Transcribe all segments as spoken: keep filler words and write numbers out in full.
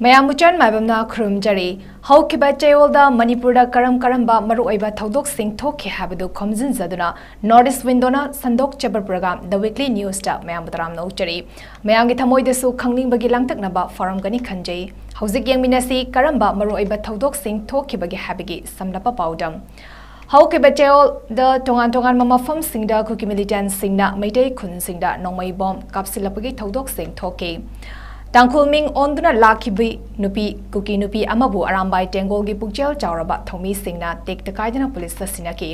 ꯃꯌꯥꯝꯕꯨ ꯆꯟ ꯃꯥꯏꯕꯝꯅ ꯈꯨꯔꯨꯝꯖꯔꯤ꯫ ꯍꯧꯈꯤꯕ ꯆꯌꯣꯜꯗ ꯃꯅꯤꯄꯨꯔꯗ ꯀꯔꯝ ꯀꯔꯝꯕ ꯃꯔꯨꯑꯣꯏꯕ ꯊꯧꯗꯣꯛꯁꯤꯡ ꯊꯣꯛꯈꯤ ꯍꯥꯏꯕꯗꯨ ꯈꯣꯝꯖꯤꯟꯖꯗꯨꯅ North East Window ꯅ ꯁꯟꯗꯣꯛꯆꯕ program The Weekly News ꯇ ꯃꯌꯥꯝꯕꯨ ꯇꯔꯥꯝꯅ ꯑꯣꯛꯆꯔꯤ꯫ ꯃꯌꯥꯝꯒꯤ ꯊꯃꯣꯏꯗꯁꯨ ꯈꯪꯅꯤꯡꯕꯒꯤ ꯂꯥꯡꯇꯛꯅꯕ ꯐꯥꯎꯔꯝꯒꯅꯤ ꯈꯟꯖꯩ꯫ ꯍꯧꯖꯤꯛ ꯌꯦꯡꯃꯤꯟꯅꯁꯤ ꯀꯔꯝꯕ ꯃꯔꯨꯑꯣꯏꯕ ꯊꯧꯗꯣꯛꯁꯤꯡ ꯊꯣꯛꯈꯤꯕꯒꯦ ꯍꯥꯏꯕꯒꯤ ꯁꯝꯂꯞꯄ ꯄꯥꯎꯗꯝ꯫ ꯍꯧꯈꯤꯕ ꯆꯌꯣꯜꯗ ꯇꯣꯉꯥꯟ ꯇꯣꯉꯥꯟꯕ ꯃꯐꯝꯁꯤꯡꯗ ꯀꯨꯀꯤ militant ꯁꯤꯡꯅ ꯃꯩꯇꯩ ꯈꯨꯟꯁꯤꯡꯗ ꯅꯣꯡꯃꯩ ꯕꯣꯝ ꯀꯥꯞꯁꯤꯜꯂꯛꯄꯒꯤ ꯊꯧꯗꯣꯛꯁꯤꯡ ꯊꯣꯛꯈꯤ꯫ ꯇꯥꯡꯈꯨꯜ ꯃꯤꯡ ꯑꯣꯟꯗꯨꯅ ꯂꯥꯛꯈꯤꯕ ꯅꯨꯄꯤ, ꯀꯨꯀꯤ ꯅꯨꯄꯤ ꯑꯃꯕꯨ ꯑꯔꯥꯝꯕꯥꯏ ꯇꯦꯡꯒꯣꯜꯒꯤ ꯄꯨꯛꯆꯦꯜ ꯆꯥꯎꯔꯕ ꯊꯧꯃꯤꯁꯤꯡꯅ ꯇꯦꯛꯇ ꯀꯥꯏꯗꯅ ꯄꯨꯂꯤꯁꯇ ꯁꯤꯟꯅꯈꯤ꯫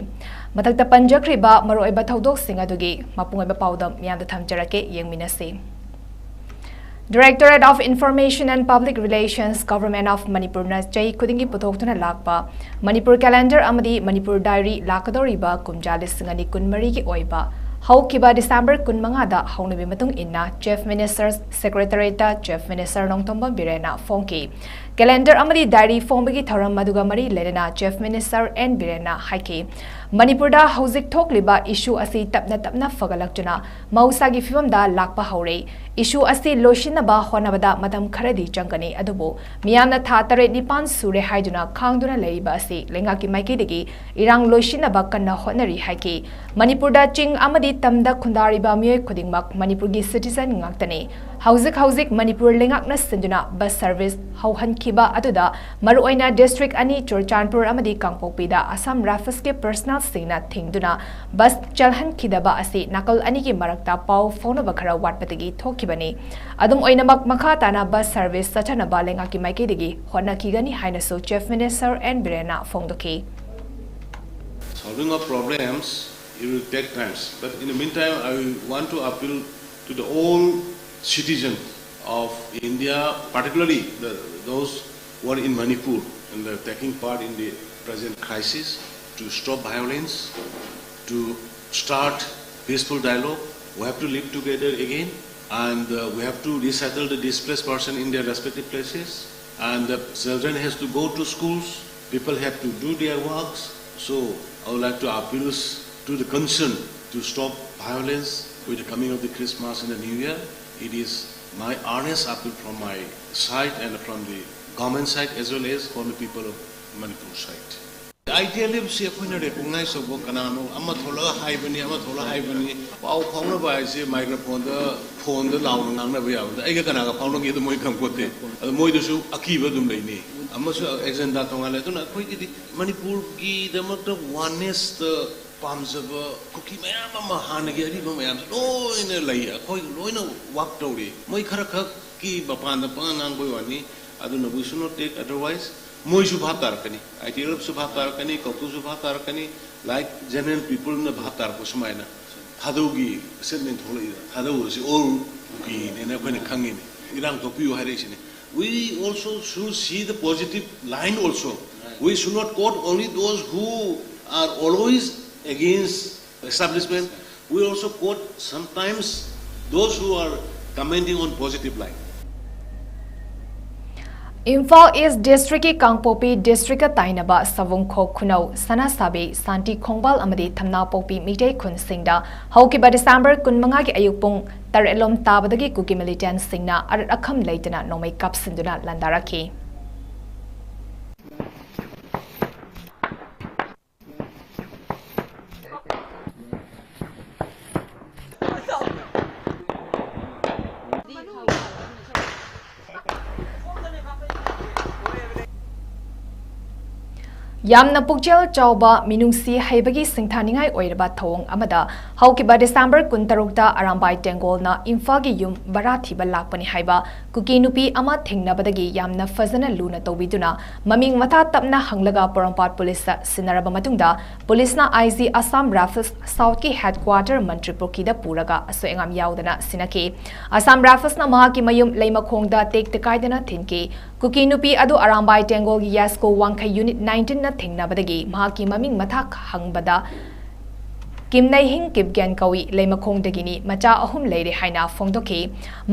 ꯃꯊꯛꯇ ꯄꯟꯖꯈ꯭ꯔꯤꯕ ꯃꯔꯨꯑꯣꯏꯕ ꯊꯧꯗꯣꯛꯁꯤꯡ ꯑꯗꯨꯒꯤ ꯃꯄꯨꯡ ꯑꯣꯏꯕ ꯄꯥꯎꯗꯝ ꯃꯤꯌꯥꯝꯗ ꯊꯝꯖꯔꯛꯀꯦ, ꯌꯦꯡꯃꯤꯟꯅꯁꯤ꯫ Directorate of Information and Public Relations, Government of Manipur ꯅ ꯆꯍꯤ ꯈꯨꯗꯤꯡꯒꯤ ꯄꯨꯊꯣꯛꯇꯨꯅ ꯂꯥꯛꯄ ꯃꯅꯤꯄꯨꯔ calendar ꯑꯃꯗꯤ ꯃꯅꯤꯄꯨꯔ diary ꯂꯥꯛꯀꯗꯧꯔꯤꯕ ꯀꯨꯝꯖꯥ ꯂꯤꯁꯤꯡ ꯑꯅꯤ ꯀꯨꯟꯃꯔꯤꯒꯤ ꯑꯣꯏꯕ ꯍꯧꯈꯤꯕ December ꯀꯨꯟꯃꯉꯥꯗ ꯍꯧꯅꯕꯤ ꯃꯇꯨꯡ ꯏꯟꯅ Chief Minister Secretariat ꯇ Chief Minister ꯅꯣꯡꯊꯣꯝꯕꯝ ꯕꯤꯔꯦꯟꯅ ꯐꯣꯡꯈꯤ꯫ Calendar ꯑꯃꯗꯤ diary ꯐꯣꯡꯕꯒꯤ ꯊꯧꯔꯝ ꯑꯗꯨꯒ ꯃꯔꯤ ꯂꯩꯅꯅ Chief Minister N ꯕꯤꯔꯦꯟꯅ ꯍꯥꯏꯈꯤ, ꯃꯅꯤꯄꯨꯔꯗ ꯍꯧꯖꯤꯛ ꯊꯣꯛꯂꯤꯕ issue ꯑꯁꯤ ꯇꯞꯅ ꯇꯞꯅ ꯐꯒꯠꯂꯛꯇꯨꯅ ꯃꯍꯧꯁꯥꯒꯤ ꯐꯤꯕꯝꯗ ꯂꯥꯛꯄ ꯍꯧꯔꯦ꯫ Issue ꯑꯁꯤ ꯂꯣꯏꯁꯤꯟꯅꯕ ꯍꯣꯠꯅꯕꯗ ꯃꯇꯝ ꯈꯔꯗꯤ ꯆꯪꯒꯅꯤ, ꯑꯗꯨꯕꯨ ꯃꯤꯌꯥꯝꯅ ꯊꯥ ꯇꯔꯦꯠ ꯅꯤꯄꯥꯟ ꯁꯨꯔꯦ ꯍꯥꯏꯗꯨꯅ ꯈꯥꯡꯗꯨꯅ ꯂꯩꯔꯤꯕ ꯑꯁꯤ ꯂꯩꯉꯥꯛꯀꯤ ꯃꯥꯏꯀꯩꯗꯒꯤ ꯏꯔꯥꯡ ꯂꯣꯏꯁꯤꯟꯅꯕ ꯀꯟꯅ ꯍꯣꯠꯅꯔꯤ ꯍꯥꯏꯈꯤ꯫ ꯃꯅꯤꯄꯨꯔꯗ ꯆꯤꯡ ꯑꯃꯗꯤ ꯇꯝꯗ ꯈꯨꯟꯗꯥꯔꯤꯕ ꯃꯤꯑꯣꯏ ꯈꯨꯗꯤꯡꯃꯛ ꯃꯅꯤꯄꯨꯔꯒꯤ citizen ꯉꯥꯛꯇꯅꯤ꯫ ꯍꯧꯖꯤꯛ ꯍꯧꯖꯤꯛ ꯃꯅꯤꯄꯨꯔ ꯂꯩꯉꯥꯛꯅ ꯁꯤꯟꯗꯨꯅ bus service ꯍꯧꯍꯟꯈꯤꯕ ꯑꯗꯨꯗ ꯃꯔꯨꯑꯣꯏꯅ district ꯑꯅꯤ ꯆꯨꯔꯆꯥꯟꯄꯨꯔ ꯑꯃꯗꯤ ꯀꯥꯡꯄꯣꯛꯄꯤꯗ Assam Rifles ꯀꯤ personnel ꯁꯤꯡꯅ ꯊꯤꯡꯗꯨꯅ bus ꯆꯦꯜꯍꯟꯈꯤꯗꯕ ꯑꯁꯤ ꯅꯥꯀꯜ ꯑꯅꯤꯒꯤ ꯃꯔꯛꯇ ꯄꯥꯎ ꯐꯥꯎꯅꯕ ꯈꯔ ꯋꯥꯠꯄꯗꯒꯤ ꯊꯣꯛꯈꯤꯕꯅꯤ꯫ ꯑꯗꯨꯝ ꯑꯣꯏꯅꯃꯛ, ꯃꯈꯥ ꯇꯥꯅ bus service ꯆꯠꯊꯅꯕ ꯂꯩꯉꯥꯛꯀꯤ ꯃꯥꯏꯀꯩꯗꯒꯤ ꯍꯣꯠꯅꯈꯤꯒꯅꯤ ꯍꯥꯏꯅꯁꯨ Chief Minister N ꯕꯤꯔꯦꯟꯅ ꯐꯣꯡꯗꯣꯛꯈꯤ꯫ Solving of problems, it will take times. But in the meantime, I want to appeal to the all citizens of India, particularly the, those who are in Manipur and are taking part in the present crisis, to stop violence, to start peaceful dialogue. We have to live together again, and uh, we have to resettle the displaced person in their respective places. And the children has to go to schools. People have to do their works. So I would like to appeal to the concern to stop violence with the coming of the Christmas and the New Year. It is My earnest appeal from my side and from the government side as well as from the people of Manipur side. I T L FC ꯑꯩꯈꯣꯏꯅ recognise ꯇꯧꯕ ꯀꯅꯥꯅꯣ ꯑꯃ ꯊꯣꯛꯂꯒ ꯍꯥꯏꯕꯅꯤ, ꯑꯃ ꯊꯣꯛꯂꯒ ꯍꯥꯏꯕꯅꯤ꯫ ꯄꯥꯎ ꯐꯥꯎꯅꯕ ꯍꯥꯏꯁꯦ ꯃꯥꯏꯀ꯭ꯔꯣꯐꯣꯟꯗ, ꯐꯣꯟꯗ ꯂꯥꯎꯅ ꯉꯥꯡꯅꯕ ꯌꯥꯕꯗ ꯑꯩꯒ ꯀꯅꯥꯒ ꯐꯥꯎꯅꯒꯦꯗꯣ ꯃꯣꯏ ꯈꯪꯄꯣꯠꯇꯦ꯫ ꯑꯗꯣ ꯃꯣꯏꯗꯁꯨ ꯑꯀꯤꯕ ꯑꯗꯨꯝ ꯂꯩꯅꯤ꯫ ꯑꯃꯁꯨ ꯑꯦꯖꯦꯟꯗꯥ ꯇꯣꯉꯥꯜꯂꯦ꯫ ꯑꯗꯨꯅ ꯑꯩꯈꯣꯏꯒꯤꯗꯤ ꯃꯅꯤꯄꯨꯔꯒꯤꯗꯃꯛꯇ ꯋꯥꯟꯅꯦꯁꯇ ꯄꯥꯝꯖꯕ ꯀꯨꯀꯤ ꯃꯌꯥꯝ ꯑꯃ, ꯍꯥꯟꯅꯒꯤ ꯑꯔꯤꯕ ꯃꯌꯥꯝꯁꯦ ꯂꯣꯏꯅ ꯂꯩ꯫ ꯑꯩꯈꯣꯏ ꯂꯣꯏꯅ ꯋꯥꯛ ꯇꯧꯔꯤ꯫ ꯃꯣꯏ ꯈꯔ ꯈꯛꯀꯤ ꯃꯄꯥꯟꯗ ꯄꯉꯥꯡ ꯉꯥꯡꯕꯩ ꯋꯥꯅꯤ꯫ ꯑꯗꯨꯅ we should not take otherwise꯫ ꯃꯣꯏꯁꯨ ꯚꯥꯞ ꯇꯥꯔꯛꯀꯅꯤ, ꯑꯥꯏ ꯇꯤ ꯑꯦꯜ ꯑꯦꯐꯁꯨ ꯚꯥꯞ ꯇꯥꯔꯛꯀꯅꯤ, ꯀꯧꯇꯨꯁꯨ ꯚꯥꯞ ꯇꯥꯔꯛꯀꯅꯤ, like general peopleꯅ ꯚꯥꯞ ꯇꯥꯔꯛꯄ ꯁꯨꯃꯥꯏꯅ ꯊꯥꯗꯧꯒꯤ ꯁ꯭ꯇꯦꯠꯃꯦꯟ ꯊꯣꯛꯂꯛꯏꯗ, ꯊꯥꯗꯧꯔꯁꯤ ꯑꯣꯜ ꯀꯨꯀꯤꯅꯦꯅ ꯑꯩꯈꯣꯏꯅ ꯈꯪꯉꯤꯅꯦ꯫ ꯏꯔꯥꯡ ꯇꯣꯛꯄꯤꯌꯨ ꯍꯥꯏꯔꯛꯏꯁꯤꯅꯦ꯫ We also should see the positive line also. We should not quote only those who are always against establishment. We also quote sometimes those who are commenting on positive line. Imphal ꯏꯁ ꯗꯤꯁꯇ꯭ꯔꯤꯛꯀꯤ ꯀꯥꯡꯄꯣꯛꯄꯤ ꯗꯤꯁꯇ꯭ꯔꯤꯛꯀ ꯇꯥꯏꯅꯕ ꯁꯥꯋꯨꯡꯈꯣꯛ ꯈꯨꯅꯧ, ꯁꯅꯥꯁꯥꯕꯤ, ꯁꯥꯟꯇꯤ ꯈꯣꯡꯕꯥꯜ ꯑꯃꯗꯤ ꯊꯝꯅꯥꯄꯣꯛꯄꯤ ꯃꯤꯇꯩ ꯈꯨꯟꯁꯤꯡꯗ ꯍꯧꯈꯤꯕ December ꯀꯨꯟꯃꯉꯥꯒꯤ ꯑꯌꯨꯛ ꯄꯨꯡ ꯇꯔꯦꯠ ꯂꯣꯝ ꯇꯥꯕꯗꯒꯤ ꯀꯨꯀꯤ ꯃꯤꯂꯤꯇꯦꯟꯁꯤꯡꯅ art ꯑꯈꯝ ꯂꯩꯇꯅ ꯅꯣꯡꯃꯩ ꯀꯥꯞꯁꯤꯟꯗꯨꯅ ꯂꯥꯟꯗꯥꯔꯛꯈꯤ꯫ ꯌꯥꯝꯅ ꯄꯨꯛꯆꯦꯜ ꯆꯥꯎꯕ, ꯃꯤꯅꯨꯡꯁꯤ ꯍꯩꯕꯒꯤ ꯁꯤꯡꯊꯥꯅꯤꯡꯉꯥꯏ ꯑꯣꯏꯔꯕ ꯊꯧꯑꯣꯡ ꯑꯃꯗ ꯍꯧꯈꯤꯕ ꯗꯤꯁꯦꯝꯕꯔ ꯀꯨꯟꯇꯔꯨꯛꯇ ꯑꯔꯥꯝꯕꯥꯏ ꯇꯦꯡꯒꯣꯜꯅ ꯏꯝꯐꯥꯜꯒꯤ ꯌꯨꯝ ꯚꯔꯥ ꯊꯤꯕ ꯂꯥꯛꯄꯅꯤ ꯍꯥꯏꯕ ꯀꯨꯀꯤ ꯅꯨꯄꯤ ꯑꯃ ꯊꯦꯡꯅꯕꯗꯒꯤ ꯌꯥꯝꯅ ꯐꯖꯅ ꯂꯨꯅ ꯇꯧꯕꯤꯗꯨꯅ ꯃꯃꯤꯡ ꯃꯊꯥ ꯇꯞꯅ ꯍꯪꯂꯒ ꯄꯣꯔꯣꯝꯄꯥꯠ ꯄꯨꯂꯤꯁꯇ ꯁꯤꯟꯅꯔꯕ ꯃꯇꯨꯡꯗ ꯄꯨꯂꯤꯁꯅ ꯑꯥꯏ ꯖꯤ ꯑꯁꯥꯝ ꯔꯥꯏꯐꯜꯁ ꯁꯥꯎꯠꯀꯤ ꯍꯦꯗꯀ꯭ꯋꯥꯇꯔ ꯃꯟꯇ꯭ꯔꯤ ꯄꯨꯈ꯭ꯔꯤꯗ ꯄꯨꯔꯒ ꯑꯁꯣꯏ ꯑꯉꯥꯝ ꯌꯥꯎꯗꯅ ꯁꯤꯟꯅꯈꯤ꯫ ꯑꯁꯥꯝ ꯔꯥꯏꯐꯜꯁꯅ ꯃꯍꯥꯛꯀꯤ ꯃꯌꯨꯝ ꯂꯩꯃꯈꯣꯡꯗ ꯇꯦꯛꯇ ꯀꯥꯏꯗꯅ ꯊꯤꯟꯈꯤ꯫ ꯀꯨꯀꯤ ꯅꯨꯄꯤ ꯑꯗꯨ ꯑꯔꯥꯝꯕꯥꯏ ꯇꯦꯡꯒꯣꯜꯒꯤ ꯌꯥꯁꯀꯣ ꯋꯥꯡꯈꯩ ꯌꯨꯅꯤꯠ ꯅꯥꯏꯟꯇꯤꯟꯅ ꯊꯦꯡꯅꯕꯗꯒꯤ ꯃꯍꯥꯛꯀꯤ ꯃꯃꯤꯡ ꯃꯊꯥ ꯍꯪꯕꯗ ꯀꯤꯝꯅꯩꯍꯤꯡ ꯀꯤꯞꯒꯦꯟ ꯀꯧꯏ, ꯂꯩꯃꯈꯣꯡꯗꯒꯤꯅꯤ, ꯃꯆꯥ ꯑꯍꯨꯝ ꯂꯩꯔꯦ ꯍꯥꯏꯅ ꯐꯣꯡꯗꯣꯛꯈꯤ꯫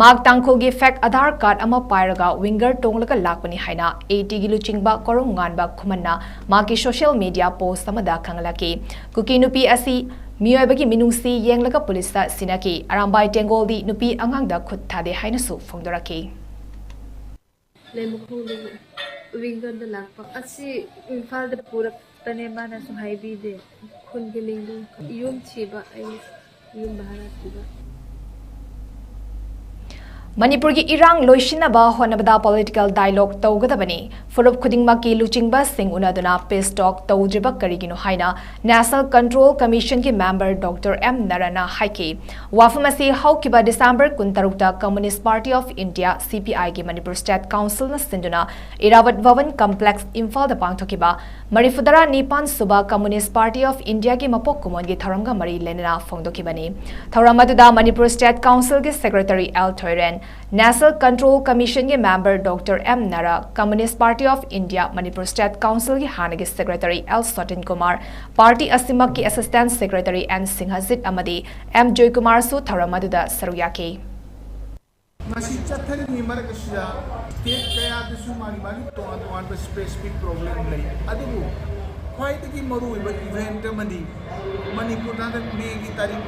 ꯃꯍꯥꯛ ꯇꯥꯡꯈꯨꯜꯒꯤ ꯐꯦꯛ ꯑꯙꯥꯔ ꯀꯥꯔꯗ ꯑꯃ ꯄꯥꯏꯔꯒ ꯋꯤꯡꯒꯔ ꯇꯣꯡꯂꯒ ꯂꯥꯛꯄꯅꯤ ꯍꯥꯏꯅ ꯑꯦ ꯇꯤꯒꯤ ꯂꯨꯆꯤꯡꯕ ꯀꯣꯔꯣꯝ ꯉꯥꯟꯕ ꯈꯨꯃꯟꯅ ꯃꯍꯥꯛꯀꯤ ꯁꯣꯁꯤꯌꯦꯜ ꯃꯤꯗꯤꯌꯥ ꯄꯣꯁ ꯑꯃꯗ ꯈꯪꯍꯜꯂꯛꯈꯤ꯫ ꯀꯨꯀꯤ ꯅꯨꯄꯤ ꯑꯁꯤ ꯃꯤꯑꯣꯏꯕꯒꯤ ꯃꯤꯅꯨꯡꯁꯤ ꯌꯦꯡꯂꯒ ꯄꯨꯂꯤꯁꯇ ꯁꯤꯟꯅꯈꯤ꯫ ꯑꯔꯥꯝꯕꯥꯏ ꯇꯦꯡꯒꯣꯜꯗꯤ ꯅꯨꯄꯤ ꯑꯉꯥꯡꯗ ꯈꯨꯠ ꯊꯥꯗꯦ ꯍꯥꯏꯅꯁꯨ ꯐꯣꯡꯗꯣꯔꯛꯈꯤ꯫ ꯂꯩꯃꯈꯣꯡꯗꯒꯤ ꯋꯤꯡꯒꯔꯗ ꯂꯥꯛꯄ꯫ ꯑꯁꯤ ꯏꯝꯐꯥꯜꯗ ꯄꯨꯔꯛꯄꯅꯦ, ꯃꯥꯅꯁꯨ ꯍꯥꯏꯕꯤꯗꯦ꯫ ꯈꯨꯟꯒꯤ ꯃꯤꯡꯗꯣ ꯌꯨꯝ ꯊꯤꯕ, ꯑꯩ ꯌꯨꯝ ꯚꯔꯥ ꯊꯤꯕ꯫ ꯃꯅꯤꯄꯨꯔꯒꯤ ꯏꯔꯥꯡ ꯂꯣꯏꯁꯤꯟꯅꯕ ꯍꯣꯠꯅꯕꯗ political dialogue ꯇꯧꯒꯗꯕꯅꯤ꯫ ꯐꯨꯔꯨꯞ ꯈꯨꯗꯤꯡꯃꯛꯀꯤ ꯂꯨꯆꯤꯡꯕꯁꯤꯡ ꯎꯅꯗꯨꯅ peace talk ꯇꯧꯗ꯭ꯔꯤꯕ ꯀꯔꯤꯒꯤꯅꯣ ꯍꯥꯏꯅ National Control Commission ꯒꯤ member Doctor M ꯅꯔꯥꯅ ꯍꯥꯏꯈꯤ꯫ ꯋꯥꯐꯝ ꯑꯁꯤ ꯍꯧꯈꯤꯕ December ꯀꯨꯟꯇꯔꯨꯛꯇ Communist Party of India, C P I ꯒꯤ ꯃꯅꯤꯄꯨꯔ State Council ꯅ ꯁꯤꯟꯗꯨꯅ ꯏꯔꯥꯋꯠ ꯚꯋꯟ complex, ꯏꯝꯐꯥꯜꯗ ꯄꯥꯡꯊꯣꯛꯈꯤꯕ ꯃꯔꯤꯐꯨꯇꯔꯥ ꯅꯤꯄꯥꯟ ꯁꯨꯕ Communist Party of India ꯒꯤ ꯃꯄꯣꯛ ꯀꯨꯝꯑꯣꯟꯒꯤ ꯊꯧꯔꯝꯒ ꯃꯔꯤ ꯂꯩꯅꯅ ꯐꯣꯡꯗꯣꯛꯈꯤꯕꯅꯤ꯫ ꯊꯧꯔꯝ ꯑꯗꯨꯗ ꯃꯅꯤꯄꯨꯔ State Council ꯒꯤ Secretary L ꯊꯣꯏꯔꯦꯟ, National Control Commission ꯒꯤ member Doctor M ꯅꯔꯥ, Communist Party of India Manipur State Council ꯒꯤ ꯍꯥꯟꯅꯒꯤ Secretary L ꯁꯣꯇꯤꯟ Kumar, party ꯑꯁꯤꯃꯛꯀꯤ Assistant Secretary N ꯁꯤꯡꯍꯖꯤꯠ ꯑꯃꯗꯤ M ꯖꯣꯏꯀꯨꯃꯥꯔꯁꯨ ꯊꯧꯔꯝ ꯑꯗꯨꯗ ꯁꯔꯨꯛ ꯌꯥꯈꯤ꯫ ꯃꯁꯤ ꯆꯠꯊꯔꯤꯉꯩ ꯃꯔꯛ ꯑꯁꯤꯗ state ꯀꯌꯥꯗꯁꯨ ꯃꯥꯒꯤ ꯃꯥꯒꯤ ꯇꯣꯉꯥꯟ ꯇꯣꯉꯥꯟꯕ specific problem ꯂꯩ꯫ ꯑꯗꯨꯕꯨ ꯈ꯭ꯋꯥꯏꯗꯒꯤ ꯃꯔꯨꯑꯣꯏꯕ event ꯑꯃꯗꯤ ꯃꯅꯤꯄꯨꯔꯗ ꯍꯟꯗꯛ ꯃꯦꯒꯤ ꯇꯥꯔꯤꯛ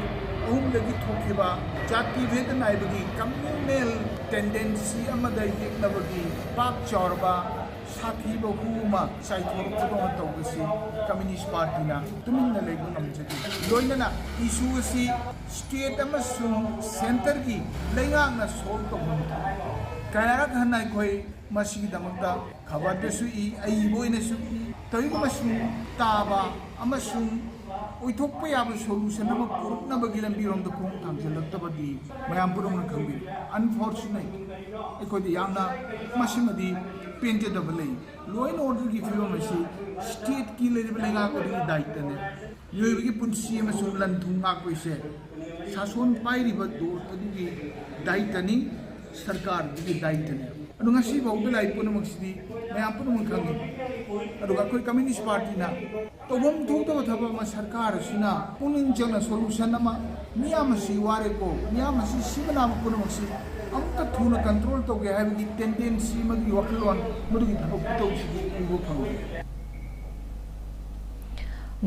ꯑꯍꯨꯝꯗꯒꯤ ꯊꯣꯛꯈꯤꯕ ꯖꯥꯇꯤ ꯚꯦꯗ ꯅꯥꯏꯕꯒꯤ communal tendency ꯑꯃꯗ ꯌꯦꯛꯅꯕꯒꯤ ꯄꯥꯛ ꯆꯥꯎꯔꯕ ꯁꯥꯊꯤꯕ ꯍꯨ ꯑꯃ ꯆꯥꯏꯊꯣꯔꯛꯄꯗꯧꯅ ꯇꯧꯕꯁꯤ Communist Party ꯅ ꯇꯨꯃꯤꯟꯅ ꯂꯩꯕ ꯉꯝꯖꯗꯦ꯫ ꯂꯣꯏꯅꯅ issue ꯑꯁꯤ state ꯑꯃꯁꯨꯡ centre ꯒꯤ ꯂꯩꯉꯥꯛꯅ solve ꯇꯧꯐꯝ ꯊꯣꯛꯏ꯫ ꯀꯌꯥꯔꯛ ꯍꯟꯅ ꯑꯩꯈꯣꯏ ꯃꯁꯤꯒꯤꯗꯃꯛꯇ ꯈꯕꯔꯗꯁꯨ ꯏ, ꯑꯏꯕ ꯑꯣꯏꯅꯁꯨ ꯏ, ꯇꯧꯏꯒꯨꯝꯕꯁꯨ ꯇꯥꯕ ꯑꯃꯁꯨꯡ ꯑꯣꯏꯊꯣꯛꯄ ꯌꯥꯕ solution ꯑꯃ ꯄꯨꯔꯛꯅꯕꯒꯤ ꯂꯝꯕꯤꯔꯣꯝꯗ ꯈꯣꯡ ꯊꯥꯡꯖꯤꯜꯂꯛꯇꯕꯗꯤ ꯃꯌꯥꯝ ꯄꯨꯝꯅꯃꯛꯅ ꯈꯪꯕꯤꯔꯦ꯫ Unfortunate, ꯑꯩꯈꯣꯏꯗ ꯌꯥꯝꯅ ꯃꯁꯤꯃꯗꯤ ꯄꯦꯟꯖꯗꯕ ꯂꯩ꯫ Law and order ꯒꯤ ꯐꯤꯕꯝ ꯑꯁꯤ state ꯀꯤ ꯂꯩꯔꯤꯕ ꯂꯩꯉꯥꯛ ꯑꯗꯨꯒꯤ ꯗꯥꯏꯇꯅꯦ꯫ ꯃꯤꯑꯣꯏꯕꯒꯤ ꯄꯨꯟꯁꯤ ꯑꯃꯁꯨꯡ ꯂꯟ ꯊꯨꯝ ꯉꯥꯛꯄ ꯑꯁꯦ ꯁꯥꯁꯣꯟ ꯄꯥꯏꯔꯤꯕ ꯗꯣꯔ ꯑꯗꯨꯒꯤ ꯗꯥꯏꯇꯅꯤ, ꯁꯔꯀꯥꯔ ꯑꯗꯨꯒꯤ ꯗꯥꯏꯇꯅꯦ꯫ ꯑꯗꯨ ꯉꯁꯤ ꯐꯥꯎꯗ ꯂꯥꯛꯏ ꯄꯨꯝꯅꯃꯛꯁꯤꯗꯤ ꯃꯌꯥꯝ ꯄꯨꯝꯅꯃꯛ ꯈꯪꯉꯤ꯫ ꯑꯗꯨꯒ ꯑꯩꯈꯣꯏ Communist Party ꯅ ꯇꯧꯐꯝ ꯊꯣꯛꯇꯕ ꯊꯕꯛ ꯑꯃ ꯁꯔꯀꯥꯔ ꯑꯁꯤꯅ ꯄꯨꯛꯅꯤꯡ ꯆꯪꯅ solution ꯑꯃ, ꯃꯤꯌꯥꯝ ꯑꯁꯤ ꯋꯥꯔꯦꯀꯣ, ꯃꯤꯌꯥꯝ ꯑꯁꯤ ꯁꯤꯕ ꯅꯥꯕ ꯄꯨꯝꯅꯃꯛꯁꯤ ꯑꯃꯨꯛꯇ ꯊꯨꯅ control ꯇꯧꯒꯦ ꯍꯥꯏꯕꯒꯤ tendency ꯑꯃꯒꯤ ꯋꯥꯈꯜꯂꯣꯟ ꯃꯗꯨꯒꯤ ꯊꯕꯛ ꯈꯨꯇꯧꯁꯤꯗꯤ ꯎꯕ ꯐꯪꯉꯤ꯫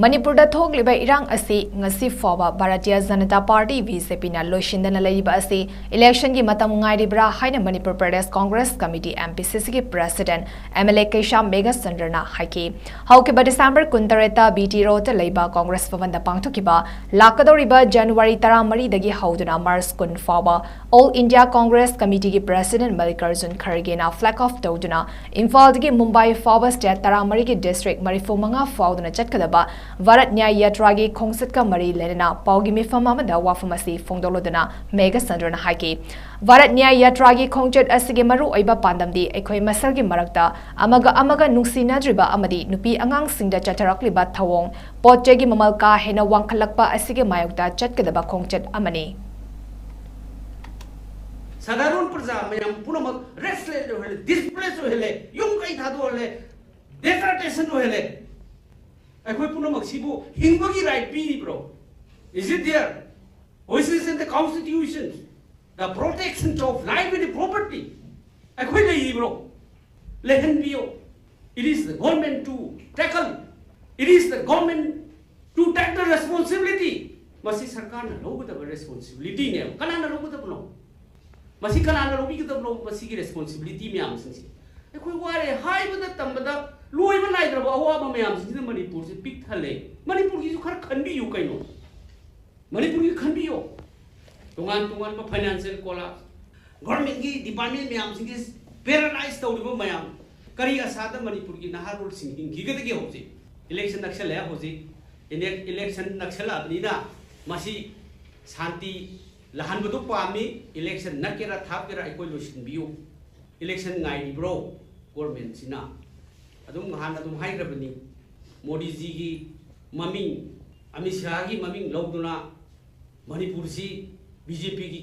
ꯃꯅꯤꯄꯨꯔꯗ ꯊꯣꯛꯂꯤꯕ ꯏꯔꯥꯡ ꯑꯁꯤ ꯉꯁꯤ ꯐꯥꯎꯕ Bharatiya Janata party, B J ꯄꯤꯅ ꯂꯣꯏꯁꯤꯟꯗꯅ ꯂꯩꯔꯤꯕ ꯑꯁꯤ ꯏꯂꯦꯛꯁꯟꯒꯤ ꯃꯇꯝ ꯉꯥꯏꯔꯤꯕ꯭ꯔꯥ ꯍꯥꯏꯅ Manipur Pradesh Congress committee, M P C ꯁꯤꯒꯤ ꯄ꯭ꯔꯦꯁꯤꯗꯦꯟꯠ ꯑꯦꯝ ꯑꯦꯜ ꯑꯦ ꯀꯩꯁꯥꯝ ꯃꯦꯘꯆꯟꯗ꯭ꯔꯅ ꯍꯥꯏꯈꯤ꯫ ꯍꯧꯈꯤꯕ ꯗꯤꯁꯦꯝꯕꯔ ꯀꯨꯟꯇꯔꯦꯠꯇ ꯕꯤ ꯇꯤ ꯔꯣꯗꯇ ꯂꯩꯕ ꯀꯣꯡꯒ꯭ꯔꯦꯁ ꯚꯕꯟꯗ ꯄꯥꯡꯊꯣꯛꯈꯤꯕ ꯂꯥꯛꯀꯗꯧꯔꯤꯕ ꯖꯅꯋꯥꯔꯤ ꯇꯔꯥꯃꯔꯤꯗꯒꯤ ꯍꯧꯗꯨꯅ ꯃꯥꯔꯆ ꯀꯨꯟ ꯐꯥꯎꯕ All India Congress Committeeꯒꯤ ꯄ꯭ꯔꯦꯁꯤꯗꯦꯟꯠ ꯃꯜꯂꯤꯀꯥꯔꯖꯨꯟ ꯈꯔꯒꯦꯅ ꯐ꯭ꯂꯦꯒ ꯑꯣꯐ ꯇꯧꯗꯨꯅ ꯏꯝꯐꯥꯜꯗꯒꯤ ꯃꯨꯝꯕꯥꯏ ꯐꯥꯎꯕ ꯁ꯭ꯇꯦꯠ ꯇꯔꯥꯃꯔꯤꯒꯤ ꯗꯤꯁꯇ꯭ꯔꯤꯛ ꯃꯔꯤꯐꯨꯃꯉꯥ ꯐꯥꯎꯗꯨꯅ ꯆꯠꯀꯗꯕ ꯚꯥꯔꯠ ꯅ꯭ꯌꯥꯌ ꯌꯥꯇ꯭ꯔꯥꯒꯤ ꯈꯣꯡꯆꯠꯀ ꯃꯔꯤ ꯂꯩꯅꯅ ꯄꯥꯎꯒꯤ ꯃꯤꯐꯝ ꯑꯃꯗ ꯋꯥꯐꯝ ꯑꯁꯤ ꯐꯣꯡꯗꯣꯛꯂꯗꯨꯅ ꯃꯦꯘꯆꯟꯗ꯭ꯔꯅ ꯍꯥꯏꯈꯤ꯫ ꯚꯥꯔꯠ ꯅ꯭ꯌꯥꯌ ꯌꯥꯇ꯭ꯔꯥꯒꯤ ꯈꯣꯡꯆꯠ ꯑꯁꯤꯒꯤ ꯃꯔꯨꯑꯣꯏꯕ ꯄꯥꯟꯗꯝꯗꯤ ꯑꯩꯈꯣꯏ ꯃꯁꯦꯜꯒꯤ ꯃꯔꯛꯇ ꯑꯃꯒ ꯑꯃꯒ ꯅꯨꯡꯁꯤꯅꯗ꯭ꯔꯤꯕ ꯑꯃꯗꯤ ꯅꯨꯄꯤ ꯑꯉꯥꯡꯁꯤꯡꯗ ꯆꯠꯊꯔꯛꯂꯤꯕ ꯊꯧꯑꯣꯡ, ꯄꯣꯠ ꯆꯩꯒꯤ ꯃꯃꯜ ꯀꯥ ꯍꯦꯟꯅ ꯋꯥꯡꯈꯠꯂꯛꯄ ꯑꯁꯤꯒꯤ ꯃꯥꯌꯣꯛꯇ ꯆꯠꯀꯗꯕ ꯈꯣꯡꯆꯠ ꯑꯃꯅꯤ꯫ ꯁꯥꯙꯥꯔꯟ ꯄ꯭ꯔꯖꯥ ꯃꯌꯥꯝ ꯄꯨꯝꯅꯃꯛ ꯔꯦꯁꯂꯦꯁ ꯑꯣꯏꯍꯜꯂꯦ, ꯗꯤꯁꯄ꯭ꯂꯦꯁ ꯑꯣꯏꯍꯜꯂꯦ, ꯌꯨꯝ ꯀꯩ ꯊꯥꯗꯣꯛꯍꯜꯂꯦ, ꯗꯦꯖꯔꯇꯦꯁꯟ ꯑꯣꯏꯍꯜꯂꯦ꯫ ꯑꯩꯈꯣꯏ ꯄꯨꯝꯅꯃꯛ ꯁꯤꯕꯨ ꯍꯤꯡꯕꯒꯤ right ꯄꯤꯔꯤꯕ꯭ꯔꯣ? Is it there? Which is in the constitution, the protection of life and property? ꯑꯩꯈꯣꯏ ꯂꯩꯔꯤꯕ꯭ꯔꯣ? ꯂꯩꯍꯟꯕꯤꯌꯣ꯫ It is the government to tackle. It is the government to take the responsibility. ꯃꯁꯤ ꯁꯔꯀꯥꯔꯅ ꯂꯧꯒꯗꯕ ꯔꯦꯁꯄꯣꯟꯁꯤꯕꯤꯂꯤꯇꯤꯅꯦꯕ꯫ ꯀꯅꯥꯅ ꯂꯧꯒꯗꯕꯅꯣ? ꯃꯁꯤ ꯀꯅꯥꯅ ꯂꯧꯕꯤꯒꯗꯕꯅꯣ? ꯃꯁꯤꯒꯤ ꯔꯦꯁꯄꯣꯟꯁꯤꯕꯤꯂꯤꯇꯤ ꯃꯌꯥꯝꯁꯤꯡꯁꯦ ꯑꯩꯈꯣꯏ ꯋꯥꯔꯦ꯫ ꯍꯥꯏꯕꯗ ꯇꯝꯕꯗ ꯂꯣꯏꯕ ꯅꯥꯏꯗ꯭ꯔꯕ ꯑꯋꯥꯕ ꯃꯌꯥꯝꯁꯤꯡꯁꯤꯅ ꯃꯅꯤꯄꯨꯔꯁꯦ ꯄꯤꯛ ꯊꯜꯂꯦ꯫ ꯃꯅꯤꯄꯨꯔꯒꯤꯁꯨ ꯈꯔ ꯈꯟꯕꯤꯌꯨ ꯀꯩꯅꯣ꯫ ꯃꯅꯤꯄꯨꯔꯒꯤ ꯈꯟꯕꯤꯌꯣ꯫ ꯇꯣꯉꯥꯟ ꯇꯣꯉꯥꯟꯕ ꯐꯥꯏꯅꯥꯟꯁꯤꯌꯦꯜ ꯀꯣꯂꯥꯞꯁ, ꯒꯣꯔꯃꯦꯟꯒꯤ ꯗꯤꯄꯥꯔꯠꯃꯦꯟ ꯃꯌꯥꯝꯁꯤꯡꯒꯤ ꯄꯦꯔꯥꯂꯥꯏꯁ ꯇꯧꯔꯤꯕ ꯃꯌꯥꯝ, ꯀꯔꯤ ꯑꯁꯥꯗ ꯃꯅꯤꯄꯨꯔꯒꯤ ꯅꯍꯥꯔꯣꯜꯁꯤꯡ ꯍꯤꯡꯈꯤꯒꯗꯒꯦ? ꯍꯧꯖꯤꯛ ꯏꯂꯦꯛꯁꯟ ꯅꯛꯁꯜꯂꯛꯑꯦ꯫ ꯍꯧꯖꯤꯛ ꯏꯂꯦꯛ-, ꯏꯂꯦꯛꯁꯟ ꯅꯛꯁꯜꯂꯛꯑꯕꯅꯤꯅ ꯃꯁꯤ ꯁꯥꯟꯇꯤ ꯂꯥꯛꯍꯟꯕꯗꯨ ꯄꯥꯝꯃꯤ꯫ ꯏꯂꯦꯛꯁꯟ ꯅꯛꯀꯦꯔꯥ ꯊꯥꯞꯀꯦꯔꯥ ꯑꯩꯈꯣꯏ ꯂꯣꯏꯁꯤꯟꯕꯤꯌꯨ꯫ ꯏꯂꯦꯛꯁꯟ ꯉꯥꯏꯔꯤꯕ꯭ꯔꯣ ꯒꯣꯔꯃꯦꯟꯁꯤꯅ? ꯑꯗꯨꯝ ꯅꯍꯥꯟ ꯑꯗꯨꯝ ꯍꯥꯏꯈ꯭ꯔꯕꯅꯤ, ꯃꯣꯗꯤꯖꯤꯒꯤ ꯃꯃꯤꯡ, ꯑꯃꯤꯠ ꯁꯥꯍꯒꯤ ꯃꯃꯤꯡ ꯂꯧꯗꯨꯅ ꯃꯅꯤꯄꯨꯔꯁꯤ ꯕꯤ ꯖꯦ ꯄꯤꯒꯤ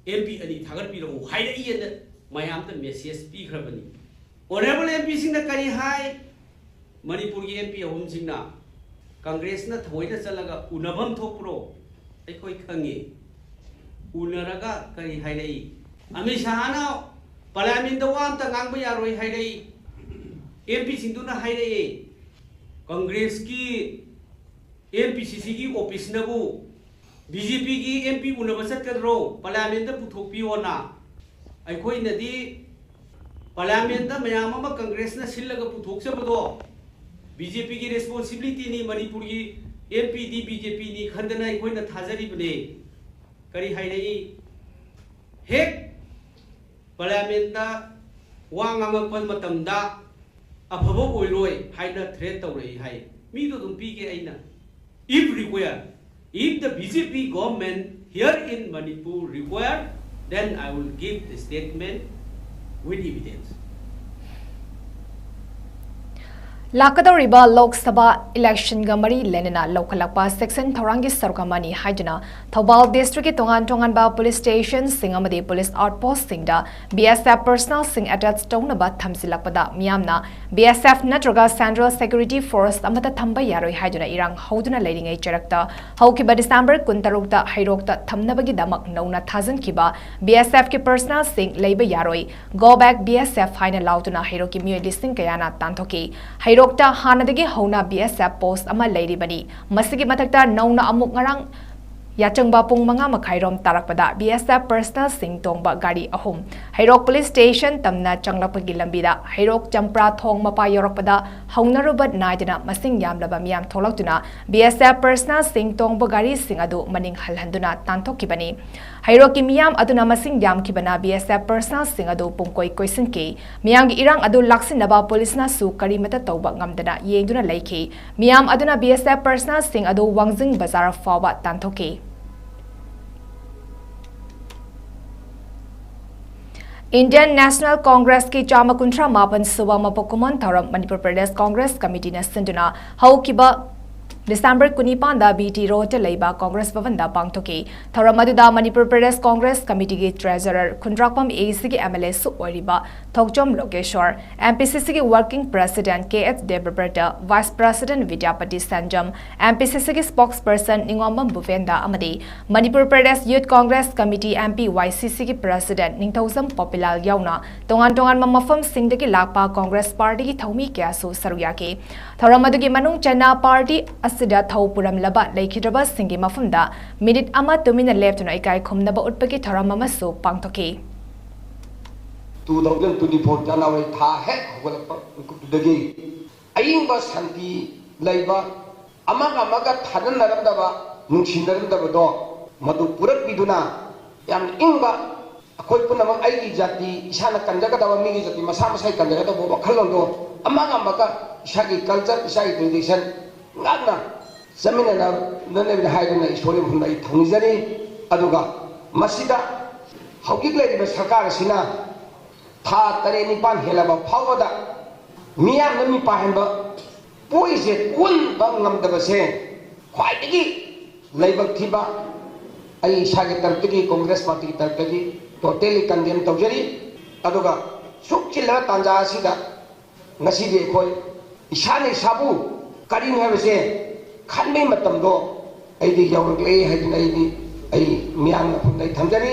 ꯑꯦꯝ ꯄꯤ ꯑꯅꯤ ꯊꯥꯒꯠꯄꯤꯔꯛꯎ ꯍꯥꯏꯔꯛꯏꯅ ꯃꯌꯥꯝꯗ ꯃꯦꯁꯦꯖ ꯄꯤꯈ꯭ꯔꯕꯅꯤ꯫ ꯑꯣꯅꯔꯦꯕꯜ ꯑꯦꯝ ꯄꯤꯁꯤꯡꯅ ꯀꯔꯤ ꯍꯥꯏ? ꯃꯅꯤꯄꯨꯔꯒꯤ ꯑꯦꯝ ꯄꯤ ꯑꯍꯨꯝꯁꯤꯡꯅ ꯀꯪꯒ꯭ꯔꯦꯁꯅ ꯊꯑꯣꯏꯅ ꯆꯠꯂꯒ ꯎꯅꯐꯝ ꯊꯣꯛꯄ꯭ꯔꯣ? ꯑꯩꯈꯣꯏ ꯈꯪꯉꯤ꯫ ꯎꯅꯔꯒ ꯀꯔꯤ ꯍꯥꯏꯔꯛꯏ? ꯑꯃꯤꯠ ꯁꯥꯍꯅ ꯄꯥꯔꯂꯤꯌꯥꯃꯦꯟꯗ ꯋꯥ ꯑꯝꯇ ꯉꯥꯡꯕ ꯌꯥꯔꯣꯏ ꯍꯥꯏꯔꯛꯏ꯫ ꯑꯦꯝ ꯄꯤꯁꯤꯡꯗꯨꯅ ꯍꯥꯏꯔꯛꯑꯦ, ꯀꯪꯒ꯭ꯔꯦꯁꯀꯤ ꯑꯦꯝ ꯄꯤ ꯁꯤ ꯁꯤꯒꯤ ꯑꯣꯐꯤꯁꯅꯕꯨ ꯕꯤ ꯖꯦ ꯄꯤꯒꯤ ꯑꯦꯝ ꯄꯤ ꯎꯅꯕ ꯆꯠꯀꯗ꯭ꯔꯣ, ꯄꯥꯔꯂꯤꯌꯥꯃꯦꯟꯗ ꯄꯨꯊꯣꯛꯄꯤꯌꯣꯅ? ꯑꯩꯈꯣꯏꯅꯗꯤ ꯄꯥꯔꯂꯤꯌꯥꯃꯦꯟꯗ ꯃꯌꯥꯝ ꯑꯃ ꯀꯪꯒ꯭ꯔꯦꯁꯅ ꯁꯤꯜꯂꯒ ꯄꯨꯊꯣꯛꯆꯕꯗꯣ ꯕꯤ ꯖꯦ ꯄꯤꯒꯤ ꯔꯦꯁꯄꯣꯟꯁꯤꯕꯤꯂꯤꯇꯤꯅꯤ, ꯃꯅꯤꯄꯨꯔꯒꯤ ꯑꯦꯝ ꯄꯤꯗꯤ ꯕꯤ ꯖꯦ ꯄꯤꯅꯤ ꯈꯟꯗꯅ ꯑꯩꯈꯣꯏꯅ ꯊꯥꯖꯔꯤꯕꯅꯦ꯫ ꯀꯔꯤ ꯍꯥꯏꯔꯛꯏ? ꯍꯦꯛ ꯄꯥꯔꯂꯤꯌꯥꯃꯦꯟꯗ ꯋꯥ ꯉꯥꯡꯉꯛꯄ ꯃꯇꯝꯗ ꯑꯐꯕ ꯑꯣꯏꯔꯣꯏ ꯍꯥꯏꯅ ꯊ꯭ꯔꯦꯠ ꯇꯧꯔꯛꯏ ꯍꯥꯏ꯫ ꯃꯤꯗꯣ ꯑꯗꯨꯝ ꯄꯤꯒꯦ ꯑꯩꯅ꯫ If required, if the B J P government here in Manipur required, then I will give the statement with evidence. ꯂꯥꯛꯀꯗꯧꯔꯤꯕ ꯂꯣꯛ ꯁꯚꯥ ꯏꯂꯦꯛꯁꯟꯒ ꯃꯔꯤ ꯂꯩꯅꯅ ꯂꯧꯈꯠꯂꯛꯄ ꯁꯦꯛꯁꯟ ꯊꯧꯔꯥꯡꯒꯤ ꯁꯔꯨꯛ ꯑꯃꯅꯤ ꯍꯥꯏꯗꯨꯅ ꯊꯧꯕꯥꯜ ꯗꯤꯁꯇ꯭ꯔꯤꯛꯀꯤ ꯇꯣꯉꯥꯟ ꯇꯣꯉꯥꯟꯕ ꯄꯨꯂꯤꯁ ꯁ꯭ꯇꯦꯁꯟꯁꯤꯡ ꯑꯃꯗꯤ ꯄꯨꯂꯤꯁ ꯑꯥꯎꯠꯄꯣꯁꯁꯤꯡꯗ ꯕꯤ ꯑꯦꯁ ꯑꯦꯐ ꯄꯔꯁꯅꯦꯜꯁꯤꯡ ꯑꯦꯇꯦꯆ ꯇꯧꯅꯕ ꯊꯝꯖꯤꯜꯂꯛꯄꯗ ꯃꯤꯌꯥꯝꯅ ꯕꯤ ꯑꯦꯁ ꯑꯦꯐ ꯅꯠꯇ꯭ꯔꯒ ꯁꯦꯟꯇ꯭ꯔꯦꯜ ꯁꯦꯀ꯭ꯌꯨꯔꯤꯇꯤ ꯐꯣꯔꯁ ꯑꯃꯠꯇ ꯊꯝꯕ ꯌꯥꯔꯣꯏ ꯍꯥꯏꯗꯨꯅ ꯏꯔꯥꯡ ꯍꯧꯗꯨꯅ ꯂꯩꯔꯤꯉꯩ ꯆꯩꯔꯛꯇ ꯍꯧꯈꯤꯕ ꯗꯤꯁꯦꯝꯕꯔ ꯀꯨꯟꯇꯔꯨꯛꯇ ꯍꯩꯔꯣꯛꯇ ꯊꯝꯅꯕꯒꯤꯗꯃꯛ ꯅꯧꯅ ꯊꯥꯖꯤꯟꯈꯤꯕ ꯕꯤ ꯑꯦꯁ ꯑꯦꯐꯀꯤ ꯄꯔꯁꯅꯦꯜꯁꯤꯡ ꯂꯩꯕ ꯌꯥꯔꯣꯏ, "Go back B S F" ꯍꯥꯏꯅ ꯂꯥꯎꯗꯨꯅ ꯍꯩꯔꯣꯛꯀꯤ ꯃꯤꯑꯣꯏ ꯂꯤꯁꯤꯡ ꯀꯌꯥꯅ ꯇꯥꯟꯊꯣꯛꯈꯤ꯫ ꯍꯩꯔꯣꯛꯇ ꯍꯥꯟꯅꯗꯒꯤ ꯍꯧꯅ ꯕꯤ ꯑꯦꯁ ꯑꯦꯐ ꯄꯣꯁ ꯑꯃ ꯂꯩꯔꯤꯕꯅꯤ꯫ ꯃꯁꯤꯒꯤ ꯃꯊꯛꯇ ꯅꯧꯅ ꯑꯃꯨꯛ ꯉꯔꯥꯡ ꯌꯥꯆꯪꯕ ꯄꯨꯡ ꯃꯉꯥ ꯃꯈꯥꯏꯔꯣꯝ ꯇꯥꯔꯛꯄꯗ ꯕꯤ ꯑꯦꯁ ꯑꯦꯐ ꯄꯔꯁꯅꯦꯜꯁꯤꯡ ꯇꯣꯡꯕ ꯒꯥꯔꯤ ꯑꯍꯨꯝ ꯍꯩꯔꯣꯛ ꯄꯨꯂꯤꯁ ꯁ꯭ꯇꯦꯁꯟ ꯇꯝꯅ ꯆꯪꯂꯛꯄꯒꯤ ꯂꯝꯕꯤꯗ ꯍꯩꯔꯣꯛ ꯆꯝꯄ꯭ꯔꯥ ꯊꯣꯡ ꯃꯄꯥ ꯌꯧꯔꯛꯄꯗ ꯍꯧꯅꯔꯨꯕ ꯅꯥꯏꯗꯅ ꯃꯁꯤꯡ ꯌꯥꯝꯂꯕ ꯃꯤꯌꯥꯝ ꯊꯣꯛꯂꯛꯇꯨꯅ ꯕꯤ ꯑꯦꯁ ꯑꯦꯐ ꯄꯔꯁꯅꯦꯜꯁꯤꯡ ꯇꯣꯡꯕ ꯒꯥꯔꯤꯁꯤꯡ ꯑꯗꯨ ꯃꯅꯤꯡ ꯍꯜꯍꯟꯗꯨꯅ ꯇꯥꯟꯊꯣꯛꯈꯤꯕꯅꯤ꯫ ꯍꯩꯔꯣꯛꯀꯤ ꯃꯤꯌꯥꯝ ꯑꯗꯨꯅ ꯃꯁꯤꯡ ꯌꯥꯝꯈꯤꯕꯅ ꯕꯤ ꯑꯦꯁ ꯑꯦꯐ ꯄꯔꯁꯅꯦꯜꯁꯤꯡ ꯑꯗꯨ ꯄꯨꯡꯀꯣꯏ ꯀꯣꯏꯁꯤꯟꯈꯤ꯫ ꯃꯤꯌꯥꯝꯒꯤ ꯏꯔꯥꯡ ꯑꯗꯨ ꯂꯥꯛꯁꯤꯟꯅꯕ ꯄꯨꯂꯤꯁꯅꯁꯨ ꯀꯔꯤꯃꯠꯇ ꯇꯧꯕ ꯉꯝꯗꯅ ꯌꯦꯡꯗꯨꯅ ꯂꯩꯈꯤ꯫ ꯃꯤꯌꯥꯝ ꯑꯗꯨꯅ ꯕꯤ ꯑꯦꯁ ꯑꯦꯐ ꯄꯔꯁꯅꯦꯜꯁꯤꯡ ꯑꯗꯨ ꯋꯥꯡꯖꯤꯡ ꯕꯖꯥꯔ ꯐꯥꯎꯕ ꯇꯥꯟꯊꯣꯛꯈꯤ꯫ ꯏꯟꯗꯤꯌꯟ ꯅꯦꯁꯅꯦꯜ ꯀꯣꯡꯒ꯭ꯔꯦꯁꯀꯤ ꯆꯥꯝꯃ ꯀꯨꯟꯊ꯭ꯔꯥ ꯃꯥꯄꯟ ꯁꯨꯕ ꯃꯄꯣꯛ ꯀꯨꯝꯑꯣꯟ ꯊꯧꯔꯝ ꯃꯅꯤꯄꯨꯔ ꯄ꯭ꯔꯗꯦꯁ ꯀꯣꯡꯒ꯭ꯔꯦꯁ ꯀꯃꯤꯇꯤꯅ ꯁꯤꯟꯗꯨꯅ ꯍꯧꯈꯤꯕ ꯗꯤꯁꯦꯝꯕꯔ ꯀꯨꯟꯅꯤꯄꯥꯟꯗ ꯕꯤ ꯇꯤ ꯔꯣꯗꯇ ꯂꯩꯕ ꯀꯣꯡꯒ꯭ꯔꯦꯁ ꯚꯕꯟꯗ ꯄꯥꯡꯊꯣꯛꯈꯤ꯫ ꯊꯧꯔꯝ ꯑꯗꯨꯗ ꯃꯅꯤꯄꯨꯔ ꯄ꯭ꯔꯗꯦꯁ ꯀꯣꯡꯒ꯭ꯔꯦꯁ ꯀꯃꯤꯇꯤꯒꯤ ꯇ꯭ꯔꯦꯖꯔꯔ ꯈꯨꯟꯗ꯭ꯔꯥꯛꯄꯝ ꯑꯦ ꯁꯤꯒꯤ ꯑꯦꯝ ꯑꯦꯜ ꯑꯦꯁꯨ ꯑꯣꯏꯔꯤꯕ ꯊꯣꯛꯆꯣꯝ ꯂꯣꯀꯦꯁꯣꯔ, ꯑꯦꯝ ꯄꯤ ꯁꯤ ꯁꯤꯒꯤ working president K S Debabrata, vice president Bidyapati Senjam, M P C ꯁꯤꯒꯤ ꯁ꯭ꯄꯣꯛꯁꯄꯔꯁꯟ ꯅꯤꯉꯣꯝꯕꯝ ꯚꯨꯄꯦꯟꯗ ꯑꯃꯗꯤ Manipur Pradesh youth Congress committee, M P Y C ꯁꯤꯒꯤ ꯄ꯭ꯔꯦꯁꯤꯗꯦꯟꯠ ꯅꯤꯡꯊꯧꯖꯝ ꯄꯣꯄꯤꯂꯥꯜ ꯌꯥꯎꯅ ꯇꯣꯉꯥꯟ ꯇꯣꯉꯥꯟꯕ ꯃꯐꯝꯁꯤꯡꯗꯒꯤ ꯂꯥꯛꯄ ꯀꯣꯡꯒ꯭ꯔꯦꯁ ꯄꯥꯔꯇꯤꯒꯤ ꯊꯧꯃꯤ ꯀꯌꯥꯁꯨ ꯁꯔꯨꯛ ꯌꯥꯈꯤ꯫ ꯊꯧꯔꯝ ꯑꯗꯨꯒꯤ ꯃꯅꯨꯡ ꯆꯟꯅ ꯄꯥꯔꯇꯤ ꯑꯁꯤꯗ ꯊꯧ ꯄꯨꯔꯝꯂꯕ ꯂꯩꯈꯤꯗ꯭ꯔꯕꯁꯤꯡꯒꯤ ꯃꯐꯝꯗ ꯃꯤꯅꯤꯠ ꯑꯃ ꯇꯨꯃꯤꯟꯅ ꯂꯦꯞꯇꯨꯅ ꯏꯀꯥꯏ ꯈꯨꯝꯅꯕ ꯎꯠꯄꯒꯤ ꯊꯧꯔꯝ ꯑꯃꯁꯨ ꯄꯥꯡꯊꯣꯛꯈꯤ꯫ Two thousand twenty-four January ꯊꯥ ꯍꯦꯛ ꯍꯧꯒꯠꯂꯛꯄ ꯃꯤꯀꯨꯞꯇꯨꯗꯒꯤ ꯑꯏꯪꯕ ꯁꯥꯟꯇꯤ ꯂꯩꯕ, ꯑꯃꯒ ꯑꯃꯒ ꯊꯥꯖꯅꯔꯝꯗꯕ, ꯅꯨꯡꯁꯤꯅꯔꯝꯗꯕꯗꯣ ꯃꯗꯨ ꯄꯨꯔꯛꯄꯤꯗꯨꯅ ꯌꯥꯝ ꯏꯪꯕ, ꯑꯩꯈꯣꯏ ꯄꯨꯝꯅꯃꯛ ꯑꯩꯒꯤ ꯖꯥꯇꯤ, ꯏꯁꯥꯅ ꯀꯟꯖꯒꯗꯕ, ꯃꯤꯒꯤ ꯖꯥꯇꯤ ꯃꯁꯥ ꯃꯁꯥꯒꯤ ꯀꯟꯖꯒꯗꯕ ꯋꯥꯈꯜꯂꯣꯟꯗꯣ ꯑꯃꯒ ꯑꯃꯒ ꯏꯁꯥꯒꯤ culture, ꯏꯁꯥꯒꯤ tradition ꯉꯥꯛꯅ ꯆꯠꯃꯤꯟꯅꯅꯕꯅꯦꯅ ꯍꯥꯏꯗꯨꯅ ꯏꯁꯣꯔꯒꯤ ꯃꯐꯝꯗ ꯑꯩ ꯊꯧꯅꯤꯖꯔꯤ꯫ ꯑꯗꯨꯒ ꯃꯁꯤꯗ ꯍꯧꯖꯤꯛ ꯂꯩꯔꯤꯕ ꯁꯔꯀꯥꯔ ꯑꯁꯤꯅ ꯊꯥ ꯇꯔꯦꯠ ꯅꯤꯄꯥꯟ ꯍꯦꯜꯂꯕ ꯐꯥꯎꯕꯗ ꯃꯤꯌꯥꯝꯅ ꯃꯤꯄꯥꯏꯍꯟꯕ ꯄꯣꯛꯏꯁꯦ ꯀꯣꯟꯕ ꯉꯝꯗꯕꯁꯦ ꯈ꯭ꯋꯥꯏꯗꯒꯤ ꯂꯥꯏꯕꯛ ꯊꯤꯕ ꯑꯩ ꯏꯁꯥꯒꯤ ꯇꯔꯞꯇꯒꯤ, Congress party ꯒꯤ ꯇꯔꯞꯇꯒꯤ totally condemn ꯇꯧꯖꯔꯤ꯫ ꯑꯗꯨꯒ ꯁꯨꯛ ꯆꯤꯜꯂꯕ ꯇꯥꯟꯖꯥ ꯑꯁꯤꯗ ꯉꯁꯤꯗꯤ ꯑꯩꯈꯣꯏ ꯏꯁꯥꯅ ꯏꯁꯥꯕꯨ ꯀꯔꯤꯅꯣ ꯍꯥꯏꯕꯁꯦ ꯈꯟꯕꯒꯤ ꯃꯇꯝꯗꯣ ꯑꯩꯗꯤ ꯌꯧꯔꯛꯂꯦ ꯍꯥꯏꯗꯨꯅ ꯑꯩꯗꯤ ꯑꯩ ꯃꯤꯌꯥꯝꯒꯤ ꯃꯐꯝꯗ ꯑꯩ ꯊꯝꯖꯔꯤ꯫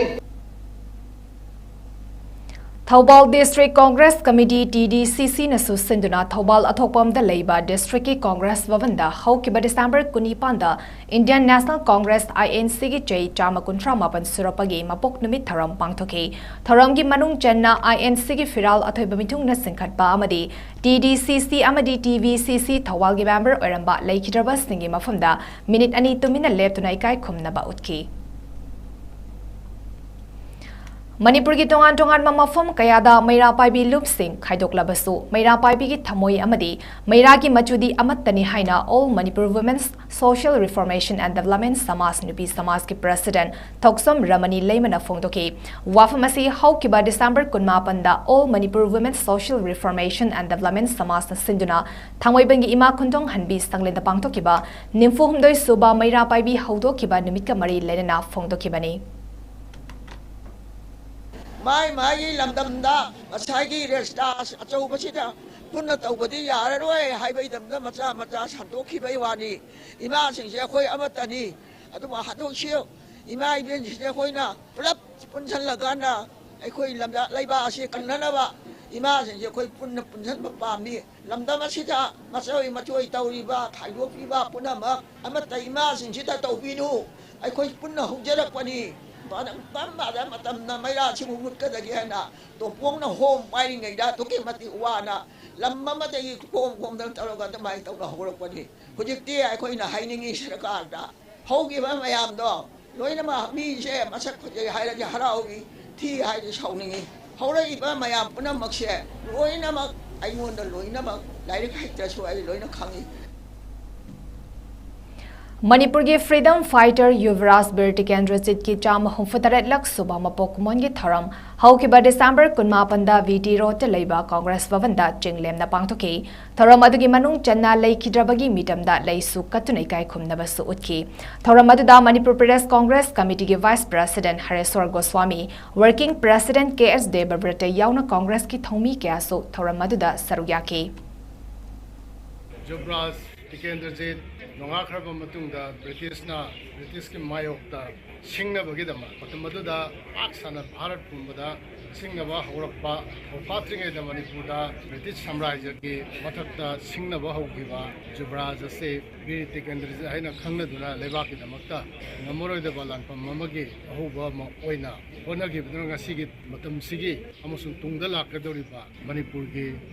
Thoubal District Congress Committee, T D C C ꯅꯁꯨ ꯁꯤꯟꯗꯨꯅ ꯊꯧꯕꯥꯜ ꯑꯊꯣꯛꯄꯝꯗ ꯂꯩꯕ district ꯀꯤ Congress ꯚꯕꯟꯗ ꯍꯧꯈꯤꯕ December ꯀꯨꯟꯅꯤꯄꯥꯟꯗ Indian National Congress, I N C ꯒꯤ ꯆꯍꯤ ꯆꯥꯝꯃ ꯀꯨꯟꯊ꯭ꯔꯥ ꯃꯥꯄꯟ ꯁꯨꯔꯛꯄꯒꯤ ꯃꯄꯣꯛ ꯅꯨꯃꯤꯠ ꯊꯧꯔꯝ ꯄꯥꯡꯊꯣꯛꯈꯤ꯫ ꯊꯧꯔꯝꯒꯤ ꯃꯅꯨꯡ ꯆꯟꯅ I N C ꯒꯤ ꯐꯤꯔꯥꯜ ꯑꯊꯣꯏꯕ ꯃꯤꯊꯨꯡꯅ ꯆꯤꯡꯈꯠꯄ ꯑꯃꯗꯤ T D C C ꯑꯃꯗꯤ T V C C ꯊꯧꯕꯥꯜꯒꯤ member ꯑꯣꯏꯔꯝꯕ ꯂꯩꯈꯤꯗ꯭ꯔꯕꯁꯤꯡꯒꯤ ꯃꯐꯝꯗ ꯃꯤꯅꯤꯠ ꯑꯅꯤ ꯇꯨꯃꯤꯟꯅ ꯂꯦꯞꯇꯨꯅ ꯏꯀꯥꯏ ꯈꯨꯝꯅꯕ ꯎꯠꯈꯤ꯫ ꯃꯅꯤꯄꯨꯔꯒꯤ ꯇꯣꯉꯥꯟ ꯇꯣꯉꯥꯟꯕ ꯃꯐꯝ ꯀꯌꯥꯗ ꯃꯩꯔꯥ ꯄꯥꯏꯕꯤ ꯂꯨꯞꯁꯤꯡ ꯈꯥꯏꯗꯣꯛꯂꯕꯁꯨ, ꯃꯩꯔꯥ ꯄꯥꯏꯕꯤꯒꯤ ꯊꯃꯣꯏ ꯑꯃꯗꯤ ꯃꯩꯔꯥꯒꯤ ꯃꯆꯨꯗꯤ ꯑꯃꯠꯇꯅꯤ ꯍꯥꯏꯅ All Manipur Women's Social Reformation and Development ꯁꯃꯥꯖ ꯅꯨꯄꯤ ꯁꯃꯥꯖꯀꯤ president ꯊꯣꯛꯆꯣꯝ ꯔꯃꯅꯤ ꯂꯩꯃꯅ ꯐꯣꯡꯗꯣꯛꯈꯤ꯫ ꯋꯥꯐꯝ ꯑꯁꯤ ꯍꯧꯈꯤꯕ December ꯀꯨꯟꯃꯥꯄꯟꯗ All Manipur Women's Social Reformation and Development ꯁꯃꯥꯖꯅ ꯁꯤꯟꯗꯨꯅ ꯊꯥꯡꯃꯩꯕꯟꯒꯤ ꯏꯃꯥ ꯈꯨꯟꯗꯣꯡ ꯍꯟꯕꯤ ꯁꯪꯂꯦꯟꯗ ꯄꯥꯡꯊꯣꯛꯈꯤꯕ ꯅꯤꯐꯨ ꯍꯨꯝꯗꯣꯏ ꯁꯨꯕ ꯃꯩꯔꯥ ꯄꯥꯏꯕꯤ ꯍꯧꯗꯣꯛꯈꯤꯕ ꯅꯨꯃꯤꯠꯀ ꯃꯔꯤ ꯂꯩꯅꯅ ꯐꯣꯡꯗꯣꯛꯈꯤꯕꯅꯤ꯫ ꯃꯥꯏ ꯃꯥꯏꯒꯤ ꯂꯝꯗꯝꯗ ꯉꯁꯥꯏꯒꯤ ꯔꯦꯁꯇꯥ ꯑꯆꯧꯕꯁꯤꯗ ꯄꯨꯟꯅ ꯇꯧꯕꯗꯤ ꯌꯥꯔꯔꯣꯏ ꯍꯥꯏꯕꯒꯤꯗꯃꯛꯇ ꯃꯆꯥ ꯃꯆꯥ ꯁꯟꯗꯣꯛꯈꯤꯕꯒꯤ ꯋꯥꯅꯤ꯫ ꯏꯃꯥꯁꯤꯡꯁꯦ ꯑꯩꯈꯣꯏ ꯑꯃꯠꯇꯅꯤ꯫ ꯑꯗꯨꯕꯨ ꯍꯟꯗꯣꯛꯁꯤ, ꯏꯃꯥ ꯏꯕꯦꯟꯁꯤꯡꯁꯦ ꯑꯩꯈꯣꯏꯅ ꯄꯨꯂꯞ ꯄꯨꯟꯁꯤꯜꯂꯀꯥꯟꯗ ꯑꯩꯈꯣꯏ ꯂꯝꯗ ꯂꯩꯕꯥꯛ ꯑꯁꯤ ꯀꯟꯅꯅꯕ ꯏꯃꯥꯁꯤꯡꯁꯦ ꯑꯩꯈꯣꯏ ꯄꯨꯟꯅ ꯄꯨꯟꯁꯤꯟꯕ ꯄꯥꯝꯃꯤ꯫ ꯂꯝꯗꯝ ꯑꯁꯤꯗ ꯃꯆꯣꯏ ꯃꯆꯣꯏ ꯇꯧꯔꯤꯕ, ꯈꯥꯏꯗꯣꯛꯄꯤꯕ ꯄꯨꯝꯅꯃꯛ ꯑꯃꯠꯇ ꯏꯃꯥꯁꯤꯡꯁꯤꯗ ꯇꯧꯕꯤꯅꯨ꯫ ꯑꯩꯈꯣꯏ ꯄꯨꯟꯅ ꯍꯧꯖꯔꯛꯄꯅꯤ꯫ ꯃꯇꯝ ꯃꯇꯝꯗ ꯃꯇꯝꯅ ꯃꯩꯔꯥꯁꯤꯕꯨ ꯃꯨꯠꯀꯗꯒꯦ ꯍꯥꯏꯅ ꯇꯣꯝꯄꯣꯛꯅ ꯍꯣꯝ ꯄꯥꯏꯔꯤꯉꯩꯗ ꯑꯗꯨꯛꯀꯤ ꯃꯇꯤꯛ ꯋꯥꯅ ꯂꯝ ꯑꯃꯗꯒꯤ ꯈꯣꯝ ꯈꯣꯝꯗꯅ ꯇꯧꯔꯒ ꯑꯗꯨꯃꯥꯏꯅ ꯇꯧꯅ ꯍꯧꯔꯛꯄꯅꯤ꯫ ꯍꯧꯖꯤꯛꯇꯤ ꯑꯩꯈꯣꯏꯅ ꯍꯥꯏꯅꯤꯡꯉꯤ ꯁꯔꯀꯥꯔꯗ, ꯍꯧꯈꯤꯕ ꯃꯌꯥꯝꯗꯣ ꯂꯣꯏꯅꯃꯛ, ꯃꯤꯁꯦ ꯃꯁꯛ ꯐꯖꯩ ꯍꯥꯏꯔꯗꯤ ꯍꯔꯥꯎꯏ, ꯊꯤ ꯍꯥꯏꯔꯗꯤ ꯁꯥꯎꯅꯤꯡꯉꯤ꯫ ꯍꯧꯔꯛꯏꯕ ꯃꯌꯥꯝ ꯄꯨꯝꯅꯃꯛꯁꯦ ꯂꯣꯏꯅꯃꯛ ꯑꯩꯉꯣꯟꯗ ꯂꯣꯏꯅꯃꯛ ꯂꯥꯏꯔꯤꯛ ꯍꯩꯇ꯭ꯔꯁꯨ ꯑꯩ ꯂꯣꯏꯅ ꯈꯪꯉꯤ꯫ ꯃꯅꯤꯄꯨꯔꯒꯤ freedom fighter ꯌꯨꯕꯔꯥꯖ ꯕꯤꯔ ꯇꯤꯀꯦꯟꯗ꯭ꯔꯖꯤꯠꯀꯤ ꯆꯥꯝꯃ ꯍꯨꯝꯐꯨ ꯇꯔꯦꯠꯂꯛ ꯁꯨꯕ ꯃꯄꯣꯛ ꯀꯨꯝꯑꯣꯟꯒꯤ ꯊꯧꯔꯝ ꯍꯧꯈꯤꯕ ꯗꯤꯁꯦꯝꯕꯔ ꯀꯨꯟꯃꯥꯄꯟꯗ ꯚꯤ ꯇꯤ ꯔꯣꯗꯇ ꯂꯩꯕ ꯀꯣꯡꯒ꯭ꯔꯦꯁ ꯚꯕꯟꯗ ꯆꯤꯡꯂꯦꯝꯅ ꯄꯥꯡꯊꯣꯛꯈꯤ꯫ ꯊꯧꯔꯝ ꯑꯗꯨꯒꯤ ꯃꯅꯨꯡ ꯆꯟꯅ ꯂꯩꯈꯤꯗ꯭ꯔꯕꯒꯤ ꯃꯤꯇꯝꯗ ꯂꯩꯁꯨ ꯀꯠꯇꯨꯅ ꯏꯀꯥꯏ ꯈꯨꯝꯅꯕꯁꯨ ꯎꯠꯈꯤ꯫ ꯊꯧꯔꯝ ꯑꯗꯨꯗ Manipur Pradesh Congress ꯀꯃꯤꯇꯤꯒꯤ vice president ꯍꯔꯦꯁ꯭ꯋꯔ Goswami, working president ꯀꯦ ꯑꯦꯁ ꯗꯦꯕꯕ꯭ꯔꯇ ꯌꯥꯎꯅ ꯀꯣꯡꯒ꯭ꯔꯦꯁꯀꯤ ꯊꯧꯃꯤ ꯀꯌꯥꯁꯨ ꯊꯧꯔꯝ ꯑꯗꯨꯗ ꯁꯔꯨꯛ ꯌꯥꯈꯤ꯫ ꯖꯨꯕꯔꯥꯖ ꯇꯤꯀꯦꯟꯗ꯭ꯔꯖꯤꯠ ꯅꯣꯡꯉꯥꯈ꯭ꯔꯕ ꯃꯇꯨꯡꯗ ꯕ꯭ꯔꯤꯇꯤꯁꯅ, ꯕ꯭ꯔꯤꯇꯤꯁꯀꯤ ꯃꯥꯌꯣꯛꯇ ꯁꯤꯡꯅꯕꯒꯤꯗꯃꯛ ꯃꯇꯝ ꯑꯗꯨꯗ ꯄꯥꯛ ꯁꯟꯅ ꯚꯥꯔꯠ ꯄꯨꯝꯕꯗ ꯁꯤꯡꯅꯕ ꯍꯧꯔꯛꯄ, ꯍꯧꯐꯥꯠꯇ꯭ꯔꯤꯉꯩꯗ ꯃꯅꯤꯄꯨꯔꯗ ꯕ꯭ꯔꯤꯇꯤꯁ ꯁꯥꯝꯔꯥꯖ꯭ꯌꯒꯤ ꯃꯊꯛꯇ ꯁꯤꯡꯅꯕ ꯍꯧꯈꯤꯕ ꯖꯨꯕꯔꯥꯖ ꯑꯁꯤ ꯕꯤꯔ ꯇꯤꯀꯦꯟꯗ꯭ꯔꯖꯤꯠ ꯍꯥꯏꯅ ꯈꯪꯅꯗꯨꯅ ꯂꯩꯕꯥꯛꯀꯤꯗꯃꯛꯇ ꯉꯝꯃꯔꯣꯏꯗꯕ ꯂꯥꯟꯐꯝ ꯑꯃꯒꯤ ꯑꯍꯧꯕ ꯑꯃ ꯑꯣꯏꯅ ꯍꯣꯠꯅꯈꯤꯕꯗꯨꯅ ꯉꯁꯤꯒꯤ ꯃꯇꯝꯁꯤꯒꯤ ꯑꯃꯁꯨꯡ ꯇꯨꯡꯗ ꯂꯥꯛꯀꯗꯧꯔꯤꯕ ꯃꯅꯤꯄꯨꯔꯒꯤ,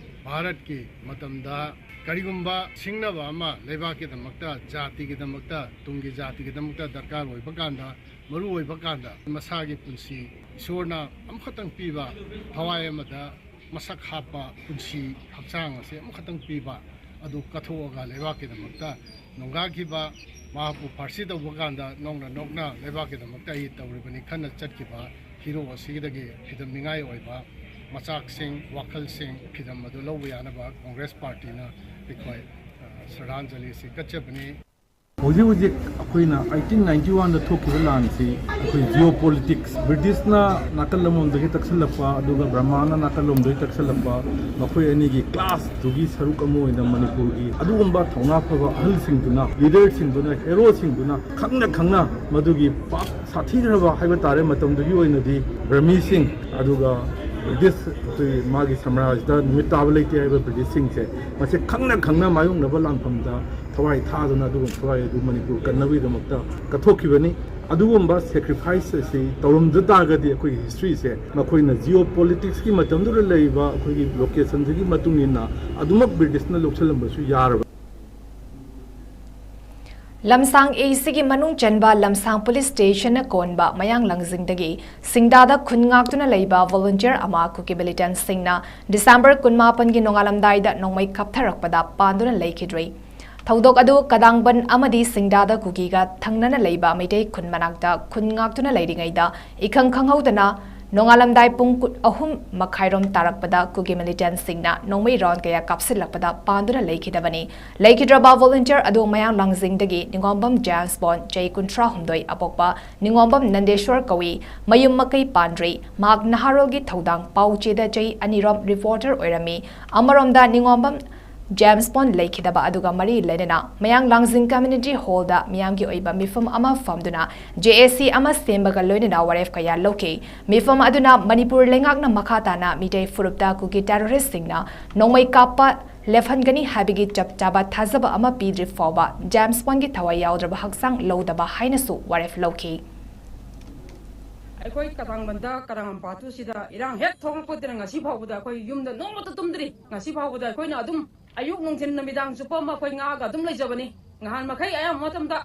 ꯚꯥꯔꯠꯀꯤ ꯃꯇꯝꯗ ꯀꯔꯤꯒꯨꯝꯕ ꯁꯤꯡꯅꯕ ꯑꯃ ꯂꯩꯕꯥꯛꯀꯤꯗꯃꯛꯇ, ꯖꯥꯇꯤꯒꯤꯗꯃꯛꯇ, ꯇꯨꯡꯒꯤ ꯖꯥꯇꯤꯒꯤꯗꯃꯛꯇ ꯗꯔꯀꯥꯔ ꯑꯣꯏꯕ ꯀꯥꯟꯗ, ꯃꯔꯨ ꯑꯣꯏꯕ ꯀꯥꯟꯗ ꯃꯁꯥꯒꯤ ꯄꯨꯟꯁꯤ ꯏꯁꯣꯔꯅ ꯑꯃꯈꯛꯇꯪ ꯄꯤꯕ ꯊꯋꯥꯏ ꯑꯃꯗ ꯃꯁꯛ ꯍꯥꯞꯄ ꯄꯨꯟꯁꯤ ꯍꯛꯆꯥꯡ ꯑꯁꯤ ꯑꯃꯈꯛꯇꯪ ꯄꯤꯕ ꯑꯗꯨ ꯀꯠꯊꯣꯛꯑꯒ ꯂꯩꯕꯥꯛꯀꯤꯗꯃꯛꯇ ꯅꯣꯡꯒꯥꯈꯤꯕ, ꯃꯍꯥꯛꯄꯨ ꯐꯥꯔꯁꯤ ꯇꯧꯕ ꯀꯥꯟꯗ ꯅꯣꯛꯅ ꯅꯣꯛꯅ ꯂꯩꯕꯥꯛꯀꯤꯗꯃꯛꯇ ꯑꯩ ꯇꯧꯔꯤꯕꯅꯤ ꯈꯟꯅ ꯆꯠꯈꯤꯕ ꯍꯤꯔꯣ ꯑꯁꯤꯗꯒꯤ ꯐꯤꯗꯝꯅꯤꯡꯉꯥꯏ ꯑꯣꯏꯕ ꯃꯆꯥꯛꯁꯤꯡ, ꯋꯥꯈꯜꯁꯤꯡ, ꯐꯤꯗꯝ ꯑꯗꯨ ꯂꯧꯕ ꯌꯥꯅꯕ ꯀꯣꯡꯒ꯭ꯔꯦꯁ ꯄꯥꯔꯇꯤꯅ ꯑꯩꯈꯣꯏ, ꯑ, ꯁ꯭ꯔꯗꯥꯟꯖꯂꯤ ꯑꯁꯤ ꯀꯠꯆꯕꯅꯤ꯫ ꯍꯧꯖꯤꯛ ꯍꯧꯖꯤꯛ ꯑꯩꯈꯣꯏꯅ ꯑꯩꯠꯇꯤꯟ ꯅꯥꯏꯟꯇꯤ ꯋꯥꯟꯗ ꯊꯣꯛꯈꯤꯕ ꯂꯥꯟꯁꯤ ꯑꯩꯈꯣꯏ ꯖꯤꯑꯣ ꯄꯣꯂꯤꯇꯤꯛꯁ, ꯕ꯭ꯔꯤꯇꯤꯁꯅ ꯅꯥꯀꯜ ꯑꯃꯔꯣꯝꯗꯒꯤ ꯇꯛꯁꯜꯂꯛꯄ ꯑꯗꯨꯒ ꯕ꯭ꯔꯍꯃꯥꯅ ꯅꯥꯀꯜꯂꯣꯝꯗꯒꯤ ꯇꯛꯁꯜꯂꯛꯄ, ꯃꯈꯣꯏ ꯑꯅꯤꯒꯤ ꯀ꯭ꯂꯥꯁꯇꯨꯒꯤ ꯁꯔꯨꯛ ꯑꯃ ꯑꯣꯏꯅ ꯃꯅꯤꯄꯨꯔꯒꯤ ꯑꯗꯨꯒꯨꯝꯕ ꯊꯧꯅꯥ ꯐꯕ ꯑꯍꯜꯁꯤꯡꯗꯨꯅ, ꯂꯤꯗꯔꯁꯤꯡꯗꯨꯅ, ꯍꯦꯔꯣꯁꯤꯡꯗꯨꯅ ꯈꯪꯅ ꯈꯪꯅ ꯃꯗꯨꯒꯤ ꯄꯥꯛ ꯁꯥꯊꯤꯈ꯭ꯔꯕ ꯍꯥꯏꯕ ꯇꯥꯔꯦ, ꯃꯇꯝꯗꯨꯒꯤ ꯑꯣꯏꯅꯗꯤ ꯕ꯭ꯔꯃꯤꯁꯤꯡ ꯑꯗꯨꯒ ꯕ꯭ꯔꯤꯇꯤꯁ, ꯑꯩꯈꯣꯏ ꯃꯥꯒꯤ ꯁꯝꯔꯥꯖꯗ ꯅꯨꯃꯤꯠ ꯇꯥꯕ ꯂꯩꯇꯦ ꯍꯥꯏꯕ ꯕ꯭ꯔꯤꯇꯤꯁꯁꯤꯡꯁꯦ, ꯃꯁꯤ ꯈꯪꯅ ꯈꯪꯅ ꯃꯥꯌꯣꯛꯅꯕ ꯂꯥꯟꯐꯝꯗ ꯊꯋꯥꯏ ꯊꯥꯗꯨꯅ ꯑꯗꯨꯒꯨꯝꯕ ꯊꯋꯥꯏ ꯑꯗꯨ ꯃꯅꯤꯄꯨꯔ ꯀꯟꯅꯕꯒꯤꯗꯃꯛꯇ ꯀꯠꯊꯣꯛꯈꯤꯕꯅꯤ꯫ ꯑꯗꯨꯒꯨꯝꯕ ꯁꯦꯀ꯭ꯔꯤꯐꯥꯏꯁ ꯑꯁꯤ ꯇꯧꯔꯝꯗ ꯇꯥꯔꯒꯗꯤ ꯑꯩꯈꯣꯏꯒꯤ ꯍꯤꯁꯇ꯭ꯔꯤꯁꯦ ꯃꯈꯣꯏꯅ ꯖꯤꯑꯣ ꯄꯣꯂꯤꯇꯤꯛꯁꯀꯤ ꯃꯇꯝꯗꯨꯗ ꯂꯩꯔꯤꯕ ꯑꯩꯈꯣꯏꯒꯤ ꯂꯣꯀꯦꯁꯟꯁꯤꯒꯤ ꯃꯇꯨꯡ ꯏꯟꯅ ꯑꯗꯨꯃꯛ ꯕ꯭ꯔꯤꯇꯤꯁꯅ ꯂꯧꯁꯤꯜꯂꯝꯕꯁꯨ ꯌꯥꯔꯕ꯫ ꯂꯝꯁꯥꯡ ꯑꯦꯁꯤꯒꯤ ꯃꯅꯨꯡ ꯆꯟꯕ ꯂꯝꯁꯥꯡ ꯄꯨꯂꯤꯁ ꯁ꯭ꯇꯦꯁꯟꯅ ꯀꯣꯟꯕ ꯃꯌꯥꯡ ꯂꯥꯡꯖꯤꯡꯗꯒꯤ ꯁꯤꯡꯗꯥꯗ ꯈꯨꯟ ꯉꯥꯛꯇꯨꯅ ꯂꯩꯕ ꯚꯣꯂꯨꯟꯇꯤꯌꯔ ꯑꯃ ꯀꯨꯀꯤ ꯃꯤꯂꯤꯇꯦꯟꯠꯁꯤꯡꯅ ꯗꯤꯁꯦꯝꯕꯔ ꯀꯨꯟꯃꯥꯄꯟꯒꯤ ꯅꯣꯡꯉꯥꯜꯂꯝꯗꯥꯏꯗ ꯅꯣꯡꯃꯩ ꯀꯥꯞꯊꯔꯛꯄꯗ ꯄꯥꯟꯗꯨꯅ ꯂꯩꯈꯤꯗ꯭ꯔꯤ꯫ ꯊꯧꯗꯣꯛ ꯑꯗꯨ ꯀꯗꯥꯡꯕꯟ ꯑꯃꯗꯤ ꯁꯤꯡꯗꯥꯗ ꯀꯨꯀꯤꯒ ꯊꯪꯅꯅ ꯂꯩꯕ ꯃꯩꯇꯩ ꯈꯨꯟ ꯃꯅꯥꯛꯇ ꯈꯨꯟ ꯉꯥꯛꯇꯨꯅ ꯂꯩꯔꯤꯉꯩꯗ ꯏꯈꯪ ꯈꯪꯍꯧꯗꯅ ꯅꯣꯡꯉꯥꯜꯂꯝꯗꯥꯏ ꯄꯨꯡ ꯀꯨ- ꯑꯍꯨꯝ ꯃꯈꯥꯏꯔꯣꯝ ꯇꯥꯔꯛꯄꯗ ꯀꯨꯀꯤ ꯃꯤꯂꯤꯇꯦꯟꯠꯁꯤꯡꯅ ꯅꯣꯡꯃꯩ ꯔꯥꯎꯟ ꯀꯌꯥ ꯀꯥꯞꯁꯤꯜꯂꯛꯄꯗ ꯄꯥꯟꯗꯨꯅ ꯂꯩꯈꯤꯗꯕꯅꯤ꯫ ꯂꯩꯈꯤꯗ꯭ꯔꯕ ꯚꯣꯂꯨꯟꯇꯤꯌꯔ ꯑꯗꯨ ꯃꯌꯥꯡ ꯂꯥꯡꯖꯤꯡꯗꯒꯤ ꯅꯤꯉꯣꯝꯕꯝ ꯖꯦꯝꯁ ꯕꯣꯟ, ꯆꯍꯤ ꯀꯨꯟꯊ꯭ꯔꯥꯍꯨꯝꯗꯣꯏ, ꯑꯄꯣꯛꯄ ꯅꯤꯉꯣꯝꯕꯝ ꯅꯟꯗꯦꯁ꯭ꯋꯔ ꯀꯧꯏ꯫ ꯃꯌꯨꯝ ꯃꯀꯩ ꯄꯥꯟꯗ꯭ꯔꯤ꯫ ꯃꯍꯥꯛ ꯅꯍꯥꯔꯣꯜꯒꯤ ꯊꯧꯗꯥꯡ ꯄꯥꯎ ꯆꯦꯗ ꯆꯍꯤ ꯑꯅꯤꯔꯣꯝ ꯔꯤꯄꯣꯔꯇꯔ ꯑꯣꯏꯔꯝꯃꯤ꯫ ꯑꯃꯔꯣꯝꯗ ꯅꯤꯉꯣꯝꯕꯝ ꯖꯦꯝꯁ ꯕꯣꯟ ꯂꯩꯈꯤꯗꯕ ꯑꯗꯨꯒ ꯃꯔꯤ ꯂꯩꯅꯅ ꯃꯌꯥꯡ ꯂꯥꯡꯖꯤꯡ ꯀꯝꯃ꯭ꯌꯨꯅꯤꯇꯤ ꯍꯣꯜꯗ ꯃꯤꯌꯥꯝꯒꯤ ꯑꯣꯏꯕ ꯃꯤꯐꯝ ꯑꯃ ꯐꯝꯗꯨꯅ ꯖꯦ ꯑꯦ ꯁꯤ ꯑꯃ ꯁꯦꯝꯕꯒ ꯂꯣꯏꯅꯅ ꯋꯥꯔꯦꯞ ꯀꯌꯥ ꯂꯧꯈꯤ꯫ ꯃꯤꯐꯝ ꯑꯗꯨꯅ ꯃꯅꯤꯄꯨꯔ ꯂꯩꯉꯥꯛꯅ ꯃꯈꯥ ꯇꯥꯅ ꯃꯤꯇꯩ ꯐꯨꯔꯨꯞꯇ ꯀꯨꯀꯤ ꯇꯦꯔꯣꯔꯤꯁꯁꯤꯡꯅ ꯅꯣꯡꯃꯩ ꯀꯥꯞꯄ ꯂꯦꯞꯍꯟꯒꯅꯤ ꯍꯥꯏꯕꯒꯤ ꯆꯞ ꯆꯥꯕ ꯊꯥꯖꯕ ꯑꯃ ꯄꯤꯗ꯭ꯔꯤ ꯐꯥꯎꯕ ꯖꯦꯝꯁ ꯕꯣꯟꯒꯤ ꯊꯋꯥꯏ ꯌꯥꯎꯗ꯭ꯔꯕ ꯍꯛꯆꯥꯡ ꯂꯧꯗꯕ ꯍꯥꯏꯅꯁꯨ ꯋꯥꯔꯦꯞ ꯂꯧꯈꯤ꯫ ꯑꯩꯈꯣꯏ ꯀꯗꯥꯡꯕꯟꯗ ꯀꯗꯥꯡꯕꯟ ꯄꯥꯠꯇꯨꯁꯤꯗ ꯏꯔꯥꯡ ꯍꯦꯛ ꯊꯣꯛꯂꯛꯄꯗꯒꯤꯅ ꯉꯁꯤ ꯐꯥꯎꯕꯗ ꯑꯩꯈꯣꯏ ꯌꯨꯝꯗ ꯅꯣꯡꯃꯇ ꯇꯨꯝꯗ꯭ꯔꯤ꯫ ꯉꯁꯤ ꯐꯥꯎꯕꯗ ꯑꯩꯈꯣꯏꯅ ꯑꯗꯨꯝ ꯑꯌꯨꯛ ꯅꯨꯡꯊꯤꯟ ꯅꯨꯃꯤꯗꯥꯡ ꯆꯨꯞꯄ ꯑꯃ ꯑꯩꯈꯣꯏ ꯉꯥꯛꯑꯒ ꯑꯗꯨꯝ ꯂꯩꯖꯕꯅꯤ꯫ ꯅꯍꯥꯟ ꯃꯈꯩ ꯑꯌꯥꯝꯕ ꯃꯇꯝꯗ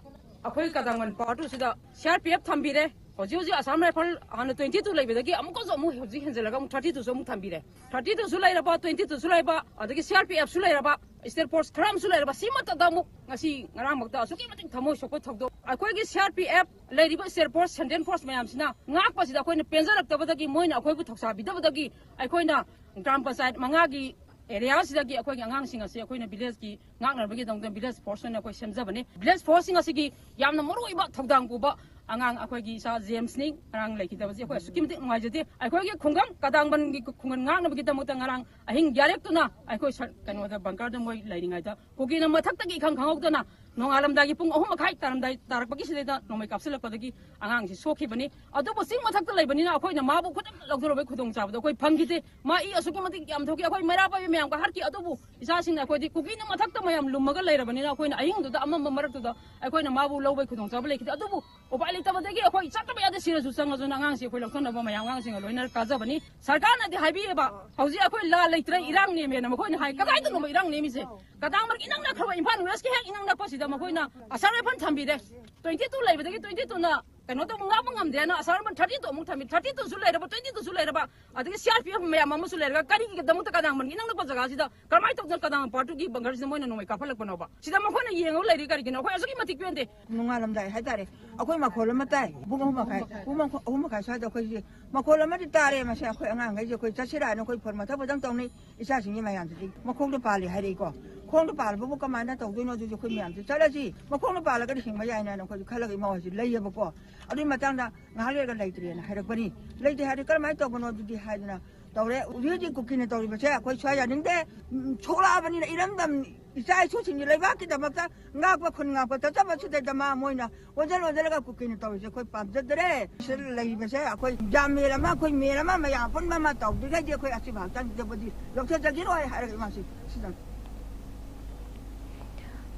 ꯑꯩꯈꯣꯏ ꯀꯗꯥꯡꯕꯟ ꯄꯥꯠꯇꯨꯁꯤꯗ ꯁꯤ ꯑꯥꯔ ꯄꯤ ꯑꯦꯐ ꯊꯝꯕꯤꯔꯦ꯫ ꯍꯧꯖꯤꯛ ꯍꯧꯖꯤꯛ ꯑꯁꯥꯝ ꯔꯥꯏꯐꯜ ꯍꯥꯟꯅ ꯇ꯭ꯋꯦꯟꯇꯤ ꯇꯨ ꯂꯩꯕꯗꯒꯤ ꯑꯃꯨꯛꯀꯁꯨ ꯑꯃꯨꯛ ꯍꯧꯖꯤꯛ ꯍꯦꯟꯖꯜꯂꯒ ꯑꯃꯨꯛ ꯊꯥꯔꯇꯤ ꯇꯨꯁꯨ ꯑꯃꯨꯛ ꯊꯝꯕꯤꯔꯦ꯫ ꯊꯥꯔꯇꯤ ꯇꯨꯁꯨ ꯂꯩꯔꯕ, ꯇ꯭ꯋꯦꯟꯇꯤ ꯇꯨꯁꯨ ꯂꯩꯕ, ꯑꯗꯒꯤ ꯁꯤ ꯑꯥꯔ ꯄꯤ ꯑꯦꯐꯁꯨ ꯂꯩꯔꯕ, ꯁ꯭ꯇꯦꯠ ꯐꯣꯔꯁ ꯈꯔ ꯑꯃꯁꯨ ꯂꯩꯔꯕ, ꯁꯤꯃꯠꯇꯗ ꯑꯃꯨꯛ ꯉꯁꯤ ꯉꯔꯥꯡꯃꯛꯇ ꯑꯁꯨꯛꯀꯤ ꯃꯇꯤꯛ ꯊꯃꯣꯏ ꯁꯣꯛꯄ ꯊꯧꯗꯣꯛ꯫ ꯑꯩꯈꯣꯏꯒꯤ ꯁꯤ ꯑꯥꯔ ꯄꯤ ꯑꯦꯐ ꯂꯩꯔꯤꯕ ꯁ꯭ꯇꯦꯠ ꯐꯣꯔꯁ, ꯁꯦꯟꯇ꯭ꯔꯦꯜ ꯐꯣꯔꯁ ꯃꯌꯥꯝꯁꯤꯅ ꯉꯥꯛꯄꯁꯤꯗ ꯑꯩꯈꯣꯏꯅ ꯄꯦꯟꯖꯔꯛꯇꯕꯗꯒꯤ, ꯃꯣꯏꯅ ꯑꯩꯈꯣꯏꯕꯨ ꯊꯧꯁꯥꯕꯤꯗꯕꯗꯒꯤ ꯑꯩꯈꯣꯏꯅ ꯒ꯭ꯔꯥꯝ ꯄꯟꯆꯥꯌꯠ ꯃꯉꯥꯒꯤ ꯑꯦꯔꯤꯌꯥꯁꯤꯗꯒꯤ ꯑꯩꯈꯣꯏꯒꯤ ꯑꯉꯥꯡꯁꯤꯡ ꯑꯁꯤ ꯑꯩꯈꯣꯏꯅ ꯚꯤꯂꯦꯖꯀꯤ ꯉꯥꯛꯅꯕꯒꯤꯗꯃꯛꯇ ꯚꯤꯂꯦꯖ ꯐꯣꯔꯁ ꯑꯣꯏꯅ ꯑꯩꯈꯣꯏ ꯁꯦꯝꯖꯕꯅꯤ꯫ ꯚꯤꯂꯦꯖ ꯐꯣꯔꯁꯁꯤꯡ ꯑꯁꯤꯒꯤ ꯌꯥꯝꯅ ꯃꯔꯨꯑꯣꯏꯕ ꯊꯧꯗꯥꯡ ꯄꯨꯕ ꯑꯉꯥꯡ ꯑꯩꯈꯣꯏꯒꯤ ꯏꯆꯥ ꯖꯦꯝꯁꯅꯤ꯫ ꯉꯔꯥꯡ ꯂꯩꯈꯤꯗꯕꯁꯤ ꯑꯩꯈꯣꯏ ꯑꯁꯨꯛꯀꯤ ꯃꯇꯤꯛ ꯅꯨꯡꯉꯥꯏꯖꯗꯦ꯫ ꯑꯩꯈꯣꯏꯒꯤ ꯈꯨꯡꯒꯪ ꯀꯗꯥꯡꯕꯟꯒꯤ ꯈꯨꯡꯒꯪ ꯉꯥꯛꯅꯕꯒꯤꯗꯃꯛꯇ ꯉꯔꯥꯡ ꯑꯍꯤꯡ ꯌꯥꯔꯦꯛꯇꯨꯅ ꯑꯩꯈꯣꯏ ꯁꯔ-, ꯀꯩꯅꯣꯗ ꯕꯪꯀꯔꯗ ꯃꯣꯏ ꯂꯩꯔꯤꯉꯩꯗ ꯀꯨꯀꯤꯅ ꯃꯊꯛꯇꯒꯤ ꯏꯈꯪ ꯈꯪꯍꯧꯗꯅ ꯅꯣꯡꯉꯥꯜꯂꯝꯗꯥꯏꯒꯤ ꯄꯨꯡ ꯑꯍꯨꯝ ꯃꯈꯥꯏ ꯇꯥꯔꯝꯗꯥꯏ ꯇꯥꯔꯛꯄꯒꯤ ꯁꯤꯗꯩꯗ ꯅꯣꯡꯃꯩ ꯀꯥꯞꯁꯤꯜꯂꯛꯄꯗꯒꯤ ꯑꯉꯥꯡꯁꯤ ꯁꯣꯛꯈꯤꯕꯅꯤ꯫ ꯑꯗꯨꯕꯨ ꯆꯤꯡ ꯃꯊꯛꯇ ꯂꯩꯕꯅꯤꯅ ꯑꯩꯈꯣꯏꯅ ꯃꯥꯕꯨ ꯈꯨꯗꯛ ꯂꯧꯊꯣꯔꯛꯄꯒꯤ ꯈꯨꯗꯣꯡꯆꯥꯕꯗꯣ ꯑꯩꯈꯣꯏ ꯐꯪꯈꯤꯗꯦ꯫ ꯃꯥ ꯏ ꯑꯁꯨꯛꯀꯤ ꯃꯇꯤꯛ ꯌꯥꯝ ꯊꯣꯛꯈꯤ꯫ ꯑꯩꯈꯣꯏ ꯃꯩꯔꯥ ꯄꯥꯏꯕꯤ ꯃꯌꯥꯝꯒ ꯍꯥꯠꯈꯤ꯫ ꯑꯗꯨꯕꯨ ꯏꯆꯥꯁꯤꯡꯅ ꯑꯩꯈꯣꯏꯗꯤ ꯀꯨꯀꯤꯅ ꯃꯊꯛꯇ ꯃꯌꯥꯝ ꯂꯨꯝꯃꯒ ꯂꯩꯔꯕꯅꯤꯅ ꯑꯩꯈꯣꯏꯅ ꯑꯍꯤꯡꯗꯨꯗ ꯑꯃꯝꯕ ꯃꯔꯛꯇꯨꯗ ꯑꯩꯈꯣꯏꯅ ꯃꯥꯕꯨ ꯂꯧꯕꯒꯤ ꯈꯨꯗꯣꯡꯆꯥꯕ ꯂꯩꯈꯤꯗꯦ꯫ ꯑꯗꯨꯕꯨ ꯎꯄꯥꯏ ꯂꯩꯇꯕꯗꯒꯤ ꯑꯩꯈꯣꯏ ꯆꯠꯇꯕ ꯌꯥꯗꯦ, ꯁꯤꯔꯁꯨ ꯆꯪꯉꯁꯨꯅ ꯑꯉꯥꯡꯁꯤ ꯑꯩꯈꯣꯏ ꯂꯧꯊꯣꯛꯅꯕ ꯃꯌꯥꯝ ꯑꯉꯥꯡꯁꯤꯡꯒ ꯂꯣꯏꯅ ꯀꯥꯖꯕꯅꯤ꯫ ꯁꯔꯀꯥꯔꯅꯗꯤ ꯍꯥꯏꯕꯤꯌꯦꯕ, ꯍꯧꯖꯤꯛ ꯑꯩꯈꯣꯏ ꯂꯥꯟ ꯂꯩꯇ꯭ꯔꯦ, ꯏꯔꯥꯡ ꯅꯦꯝꯃꯦꯅ ꯃꯈꯣꯏꯅ ꯍꯥꯏ꯫ ꯀꯗꯥꯏꯗꯅꯣꯕ ꯏꯔꯥꯡ ꯅꯦꯝꯃꯤꯁꯦ? ꯀꯗꯥꯡꯃꯔꯛ ꯏꯅꯛ ꯅꯛꯈ꯭ꯔꯕ ꯏꯝꯐꯥꯜ ꯋꯦꯁꯀꯤ ꯍꯦꯛ ꯏꯅꯛ ꯅꯛꯄꯁꯤꯗ ꯃꯈꯣꯏꯅ ꯑꯁꯥꯝ ꯔꯥꯏꯐꯜ ꯊꯝꯕꯤꯔꯦ꯫ ꯇ꯭ꯋꯦꯟꯇꯤ ꯇꯨ ꯂꯩꯕꯗꯒꯤ ꯇ꯭ꯋꯦꯟꯇꯤ ꯇꯨꯅ ꯀꯩꯅꯣ ꯇꯧꯕ ꯉꯥꯛꯄ ꯉꯝꯗꯦꯅ ꯑꯁꯥꯝ ꯔꯥꯏꯐꯜ ꯊꯥꯔꯇꯤ ꯇꯨ ꯑꯃꯨꯛ ꯊꯝꯃꯤ꯫ ꯊꯥꯔꯇꯤ ꯇꯨꯁꯨ ꯂꯩꯔꯕ, ꯇ꯭ꯋꯦꯟꯇꯤ ꯇꯨꯁꯨ ꯂꯩꯔꯕ, ꯑꯗꯒꯤ ꯁꯤ ꯑꯥꯔ ꯄꯤ ꯑꯦꯐ ꯃꯌꯥꯝ ꯑꯃꯁꯨ ꯂꯩꯔꯒ ꯀꯔꯤꯒꯤꯗꯃꯛꯇ ꯀꯗꯥꯡꯃꯔꯛ ꯏꯅꯛ ꯅꯛꯄ ꯖꯒꯥꯁꯤꯗ ꯀꯔꯝꯍꯥꯏꯅ ꯇꯧꯗꯅ ꯀꯗꯥꯡ ꯄꯥꯔꯠ ꯇꯨꯒꯤ ꯕꯪꯀꯔꯁꯤꯗ ꯃꯣꯏꯅ ꯅꯣꯡꯃꯩ ꯀꯥꯞꯍꯜꯂꯛꯄꯅꯣꯕ? ꯁꯤꯗ ꯃꯈꯣꯏꯅ ꯌꯦꯡꯉꯒ ꯂꯩꯔꯤ ꯀꯔꯤꯒꯤꯅꯣ? ꯑꯩꯈꯣꯏ ꯑꯁꯨꯛꯀꯤ ꯃꯇꯤꯛ ꯄꯦꯟꯗꯦ꯫ ꯅꯣꯡꯉꯥꯜꯂꯝꯗꯥꯏ ꯍꯥꯏꯇꯥꯔꯦ, ꯑꯩꯈꯣꯏ ꯃꯈꯣꯜ ꯑꯃ ꯇꯥꯏ꯫ ꯄꯨꯡ ꯑꯍꯨꯝ ꯃꯈꯥꯏ, ꯄꯨꯡ ꯑꯍꯨꯝ ꯃꯈꯥꯏ ꯁ꯭ꯋꯥꯏꯗ ꯑꯩꯈꯣꯏꯁꯦ ꯃꯈꯣꯜ ꯑꯃꯗꯤ ꯇꯥꯔꯦ꯫ ꯃꯁꯦ ꯑꯩꯈꯣꯏ ꯑꯉꯥꯡꯈꯩꯁꯦ ꯑꯩꯈꯣꯏ ꯆꯠꯁꯤꯔꯥꯅ ꯑꯩꯈꯣꯏ ꯐꯣꯟ ꯃꯊꯛ ꯃꯊꯪ ꯇꯧꯅꯩ꯫ ꯏꯆꯥꯁꯤꯡꯒꯤ ꯃꯌꯥꯝꯁꯤꯗꯤ ꯃꯈꯣꯡꯗ ꯄꯥꯜꯂꯤ ꯍꯥꯏꯔꯛꯏꯀꯣ꯫ ꯈꯣꯡꯗ ꯄꯥꯜꯂꯕꯕꯨ ꯀꯃꯥꯏꯅ ꯇꯧꯗꯣꯏꯅꯣ? ꯑꯗꯨꯗꯤ ꯑꯩꯈꯣꯏ ꯃꯌꯥꯝꯁꯦ ꯆꯠꯂꯁꯤ, ꯃꯈꯣꯡꯗ ꯄꯥꯜꯂꯒꯗꯤ ꯍꯤꯡꯕ ꯌꯥꯏꯅ ꯑꯩꯈꯣꯏꯁꯨ ꯈꯜꯂꯒ ꯏꯃꯥ ꯍꯣꯏꯁꯤ ꯂꯩꯌꯦꯕꯀꯣ꯫ ꯑꯗꯨꯒꯤ ꯃꯇꯥꯡꯗ ꯉꯥꯏꯍꯥꯛ ꯂꯩꯔꯒ ꯂꯩꯇ꯭ꯔꯦꯅ ꯍꯥꯏꯔꯛꯄꯅꯤ꯫ ꯂꯩꯇꯦ ꯍꯥꯏꯔꯗꯤ ꯀꯔꯝꯍꯥꯏꯅ ꯇꯧꯕꯅꯣ ꯑꯗꯨꯗꯤ ꯍꯥꯏꯗꯅ ꯇꯧꯔꯦ꯫ ꯍꯧꯖꯤꯛ ꯍꯧꯖꯤꯛ ꯀꯨꯀꯤꯅ ꯇꯧꯔꯤꯕꯁꯦ ꯑꯩꯈꯣꯏ ꯁ꯭ꯋꯥꯏ ꯌꯥꯅꯤꯡꯗꯦ꯫ ꯎꯝ, ꯁꯣꯛꯂꯛꯑꯕꯅꯤꯅ ꯏꯔꯝꯗꯝ ꯏꯆꯥ ꯏꯁꯨꯁꯤꯡꯒꯤ ꯂꯩꯕꯥꯛꯀꯤꯗꯃꯛꯇ ꯉꯥꯛꯄ ꯈꯨꯟ ꯉꯥꯛꯄ ꯆꯠꯆꯕꯁꯤꯗꯩꯗ ꯃꯥ ꯃꯣꯏꯅ ꯑꯣꯟꯁꯤꯜ ꯑꯣꯟꯁꯤꯜꯂꯒ ꯀꯨꯀꯤꯅ ꯇꯧꯔꯤꯁꯦ ꯑꯩꯈꯣꯏ ꯄꯥꯝꯖꯗ꯭ꯔꯦ꯫ ꯁꯤꯗ ꯂꯩꯔꯤꯕꯁꯦ ꯑꯩꯈꯣꯏ ꯖꯥꯃꯦꯜ ꯑꯃ, ꯑꯩꯈꯣꯏ ꯃꯦꯜ ꯑꯃ, ꯃꯌꯥꯝ ꯑꯄꯨꯟꯕ ꯑꯃ ꯇꯧꯗ꯭ꯔꯤꯉꯩꯗꯤ ꯑꯩꯈꯣꯏ ꯑꯁꯤꯕ ꯍꯛꯆꯥꯡꯁꯤꯗꯕꯨꯗꯤ ꯂꯧꯊꯣꯛꯆꯈꯤꯔꯣꯏ ꯍꯥꯏꯔꯒ ꯏꯃꯥꯁꯤ ꯁꯤꯗ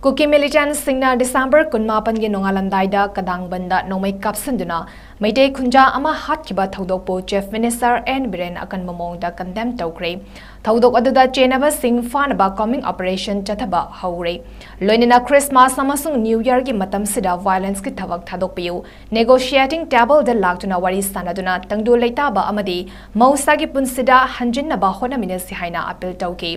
ꯀꯨꯀꯤ ꯃꯤꯂꯤꯇꯦꯟꯠꯁꯤꯡꯅ ꯗꯤꯁꯦꯝꯕꯔ ꯀꯨꯟꯃꯥꯄꯟꯒꯤ ꯅꯣꯡꯉꯥꯜꯂꯝꯗꯥꯏꯗ ꯀꯗꯥꯡꯕꯟꯗ ꯅꯣꯡꯃꯩ ꯀꯥꯞꯁꯤꯟꯗꯨꯅ ꯃꯩꯇꯩ ꯈꯨꯟꯖꯥ ꯑꯃ ꯍꯥꯠꯈꯤꯕ ꯊꯧꯗꯣꯛꯄꯨ ꯆꯤꯐ ꯃꯤꯅꯤꯁꯇꯔ ꯑꯦꯟ ꯕꯤꯔꯦꯟ ꯑꯀꯟꯕ ꯃꯑꯣꯡꯗ ꯀꯟꯗꯦꯝ ꯇꯧꯈ꯭ꯔꯦ꯫ ꯊꯧꯗꯣꯛ ꯑꯗꯨꯗ ꯆꯦꯟꯅꯕꯁꯤꯡ ꯐꯥꯅꯕ ꯀꯣꯝꯕꯤꯡ ꯑꯣꯄꯔꯦꯁꯟ ꯆꯠꯊꯕ ꯍꯧꯔꯦ꯫ ꯂꯣꯏꯅꯅ ꯈ꯭ꯔꯤꯁꯃꯥꯁ ꯑꯃꯁꯨꯡ ꯅ꯭ꯌꯨ ꯌꯔꯒꯤ ꯃꯇꯝꯁꯤꯗ ꯚꯥꯏꯑꯣꯂꯦꯟꯁꯀꯤ ꯊꯕꯛ ꯊꯥꯗꯣꯛꯄꯤꯌꯨ, ꯅꯦꯒꯣꯁꯤꯌꯦꯇꯤꯡ ꯇꯦꯕꯜꯗ ꯂꯥꯛꯇꯨꯅ ꯋꯥꯔꯤ ꯁꯥꯟꯅꯗꯨꯅ ꯇꯪꯗꯨ ꯂꯩꯇꯥꯕ ꯑꯃꯗꯤ ꯃꯍꯧꯁꯥꯒꯤ ꯄꯨꯟꯁꯤꯗ ꯍꯟꯖꯤꯟꯅꯕ ꯍꯣꯠꯅꯃꯤꯟꯅꯁꯤ ꯍꯥꯏꯅ ꯑꯄꯤꯜ ꯇꯧꯈꯤ꯫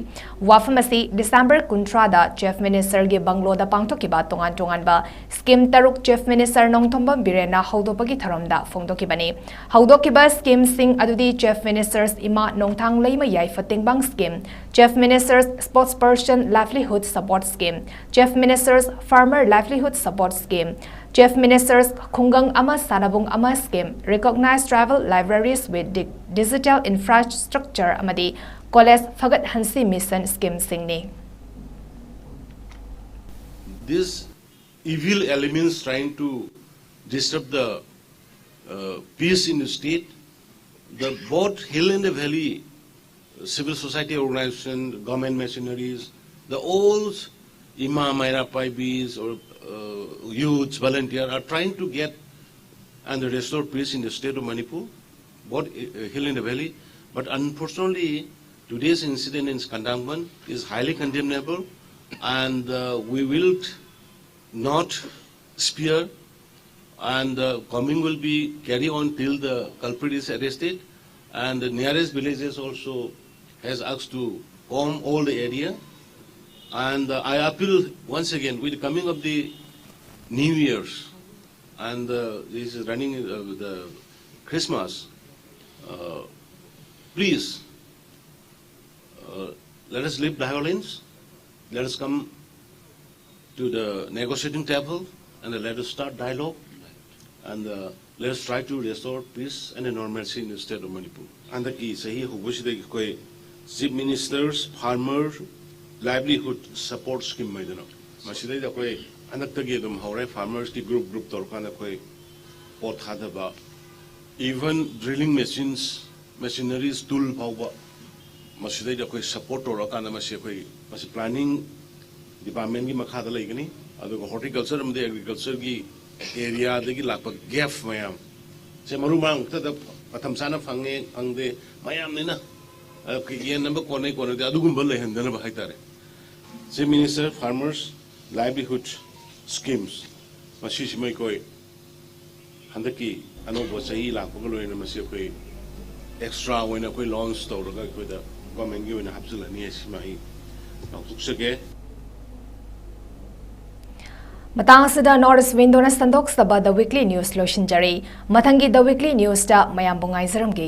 ꯋꯥꯐꯝ ꯑꯁꯤ ꯗꯤꯁꯦꯝꯕꯔ ꯀꯨꯟꯊ꯭ꯔꯥꯗ ꯆꯤꯐ ꯃꯤꯅꯤꯁꯇꯔꯒꯤ ꯕꯪꯒ꯭ꯂꯣꯗ ꯄꯥꯡꯊꯣꯛꯈꯤꯕ ꯇꯣꯉꯥꯟ ꯇꯣꯉꯥꯟꯕ ꯁ꯭ꯀꯤꯝ ꯇꯔꯨꯛ ꯆꯤꯐ ꯃꯤꯅꯤꯁꯇꯔ ꯅꯣꯡꯊꯣꯝꯕꯝ ꯕꯤꯔꯦꯟꯅ ꯍꯧꯗꯣꯛꯄꯒꯤ ꯊꯧꯔꯝꯗ ꯐꯣꯡꯗꯣꯛꯈꯤꯕꯅꯤ꯫ ꯍꯧꯗꯣꯛꯈꯤꯕ ꯁ꯭ꯀꯤꯝꯁꯤꯡ ꯑꯗꯨꯗꯤ ꯆꯤꯐ ꯃꯤꯅꯤꯁꯇꯔꯁ ꯏꯃꯥ ꯅꯣꯡꯊꯥꯡ ꯂꯩꯃ ꯌꯥꯏꯐ ꯇꯦꯡꯕꯥꯡ scheme, chief minister's sports person livelihood support scheme, chief minister's farmer livelihood support scheme, chief minister's ꯈꯨꯡꯒꯪ ꯑꯃ ꯁꯥꯟꯅꯕꯨꯡ ꯑꯃ scheme, recognise tribal libraries with digital infrastructure ꯑꯃꯗꯤ ꯀꯣꯂꯦꯖ ꯐꯒꯠꯍꯟꯁꯤ ꯃꯤꯁꯟ ꯁ꯭ꯀꯤꯝꯁꯤꯡꯅꯤ꯫ This evil elements trying to disturb the uh, peace in the state. The both Hill and the Valley civil society organization, government machineries, the old Ima Maira Paibis or uh, youths, volunteer are trying to get and restore peace in the state of Manipur, both uh, Hill and the Valley. But unfortunately, today's incident in Skandanban is highly condemnable, and uh, we will not spare, and the combing will be carry on till the culprit is arrested, and the nearest villages also has asked to comb all the area. And uh, I appeal once again, with the coming of the New Year's and uh, this is running uh, the Christmas, uh, please uh, let us leave violence. Let us come to the negotiating table and let us start dialogue and uh, let us try to restore peace and normalcy in the state of Manipur. ꯍꯟꯗꯛꯀꯤ ꯆꯍꯤ ꯍꯧꯕꯁꯤꯗꯒꯤ ꯑꯩꯈꯣꯏ Chief Minister's Farmer Livelihood Support Scheme ꯍꯥꯏꯗꯅ ꯃꯁꯤꯗꯩꯗ ꯑꯩꯈꯣꯏ ꯍꯟꯗꯛꯇꯒꯤ ꯑꯗꯨꯝ ꯍꯧꯔꯦ꯫ Farmersꯀꯤ group group ꯇꯧꯔꯀꯥꯟꯗ ꯑꯩꯈꯣꯏ ꯄꯣꯠ ꯊꯥꯗꯕ, even drilling machines, machineries, tool ꯐꯥꯎꯕ ꯃꯁꯤꯗꯩꯗ ꯑꯩꯈꯣꯏ support ꯇꯧꯔꯀꯥꯟꯗ ꯃꯁꯤ ꯑꯩꯈꯣꯏ ꯃꯁꯤ planning departmentꯀꯤ ꯃꯈꯥꯗ ꯂꯩꯒꯅꯤ꯫ ꯑꯗꯨꯒ horticulture ꯑꯃꯗꯤ agricultureꯒꯤ areaꯗꯒꯤ ꯂꯥꯛꯄ gap ꯃꯌꯥꯝ ꯁꯦ ꯃꯔꯨ ꯃꯔꯥꯡ ꯈꯛꯇꯗ ꯃꯇꯝ ꯆꯥꯅ ꯐꯪꯉꯦ ꯐꯪꯗꯦ ꯃꯌꯥꯝꯅꯤꯅ ꯑ, ꯌꯦꯟꯅꯕ ꯀꯣꯟꯅꯩ ꯀꯣꯟꯅꯗꯦ ꯑꯗꯨꯒꯨꯝꯕ ꯂꯩꯍꯟꯗꯅꯕ ꯍꯥꯏꯇꯥꯔꯦ꯫ Chief Minister Farmers Livelihood Schemes ꯃꯁꯤꯁꯤꯃ ꯑꯩꯈꯣꯏ ꯍꯟꯗꯛꯀꯤ ꯑꯅꯧꯕ ꯆꯍꯤ ꯂꯥꯛꯄꯒ ꯂꯣꯏꯅꯅ ꯃꯁꯤ ꯑꯩꯈꯣꯏ extra ꯑꯣꯏꯅ ꯑꯩꯈꯣꯏ launch ꯇꯧꯔꯒ ꯑꯩꯈꯣꯏꯗ governmentꯀꯤ ꯑꯣꯏꯅ ꯍꯥꯞꯆꯤꯜꯂꯅꯤ ꯍꯥꯏꯁꯤꯃ ꯑꯩ ꯂꯥꯎꯊꯣꯛꯆꯒꯦ꯫ ꯃꯇꯥꯡ ꯑꯁꯤꯗ North East Windowꯅ ꯁꯟꯗꯣꯛꯆꯕ The Weekly News ꯂꯣꯏꯁꯤꯟꯖꯔꯤ꯫ ꯃꯊꯪꯒꯤ The Weekly Newsꯇ ꯃꯌꯥꯝꯕꯨ ꯉꯥꯏꯖꯔꯝꯒꯦ꯫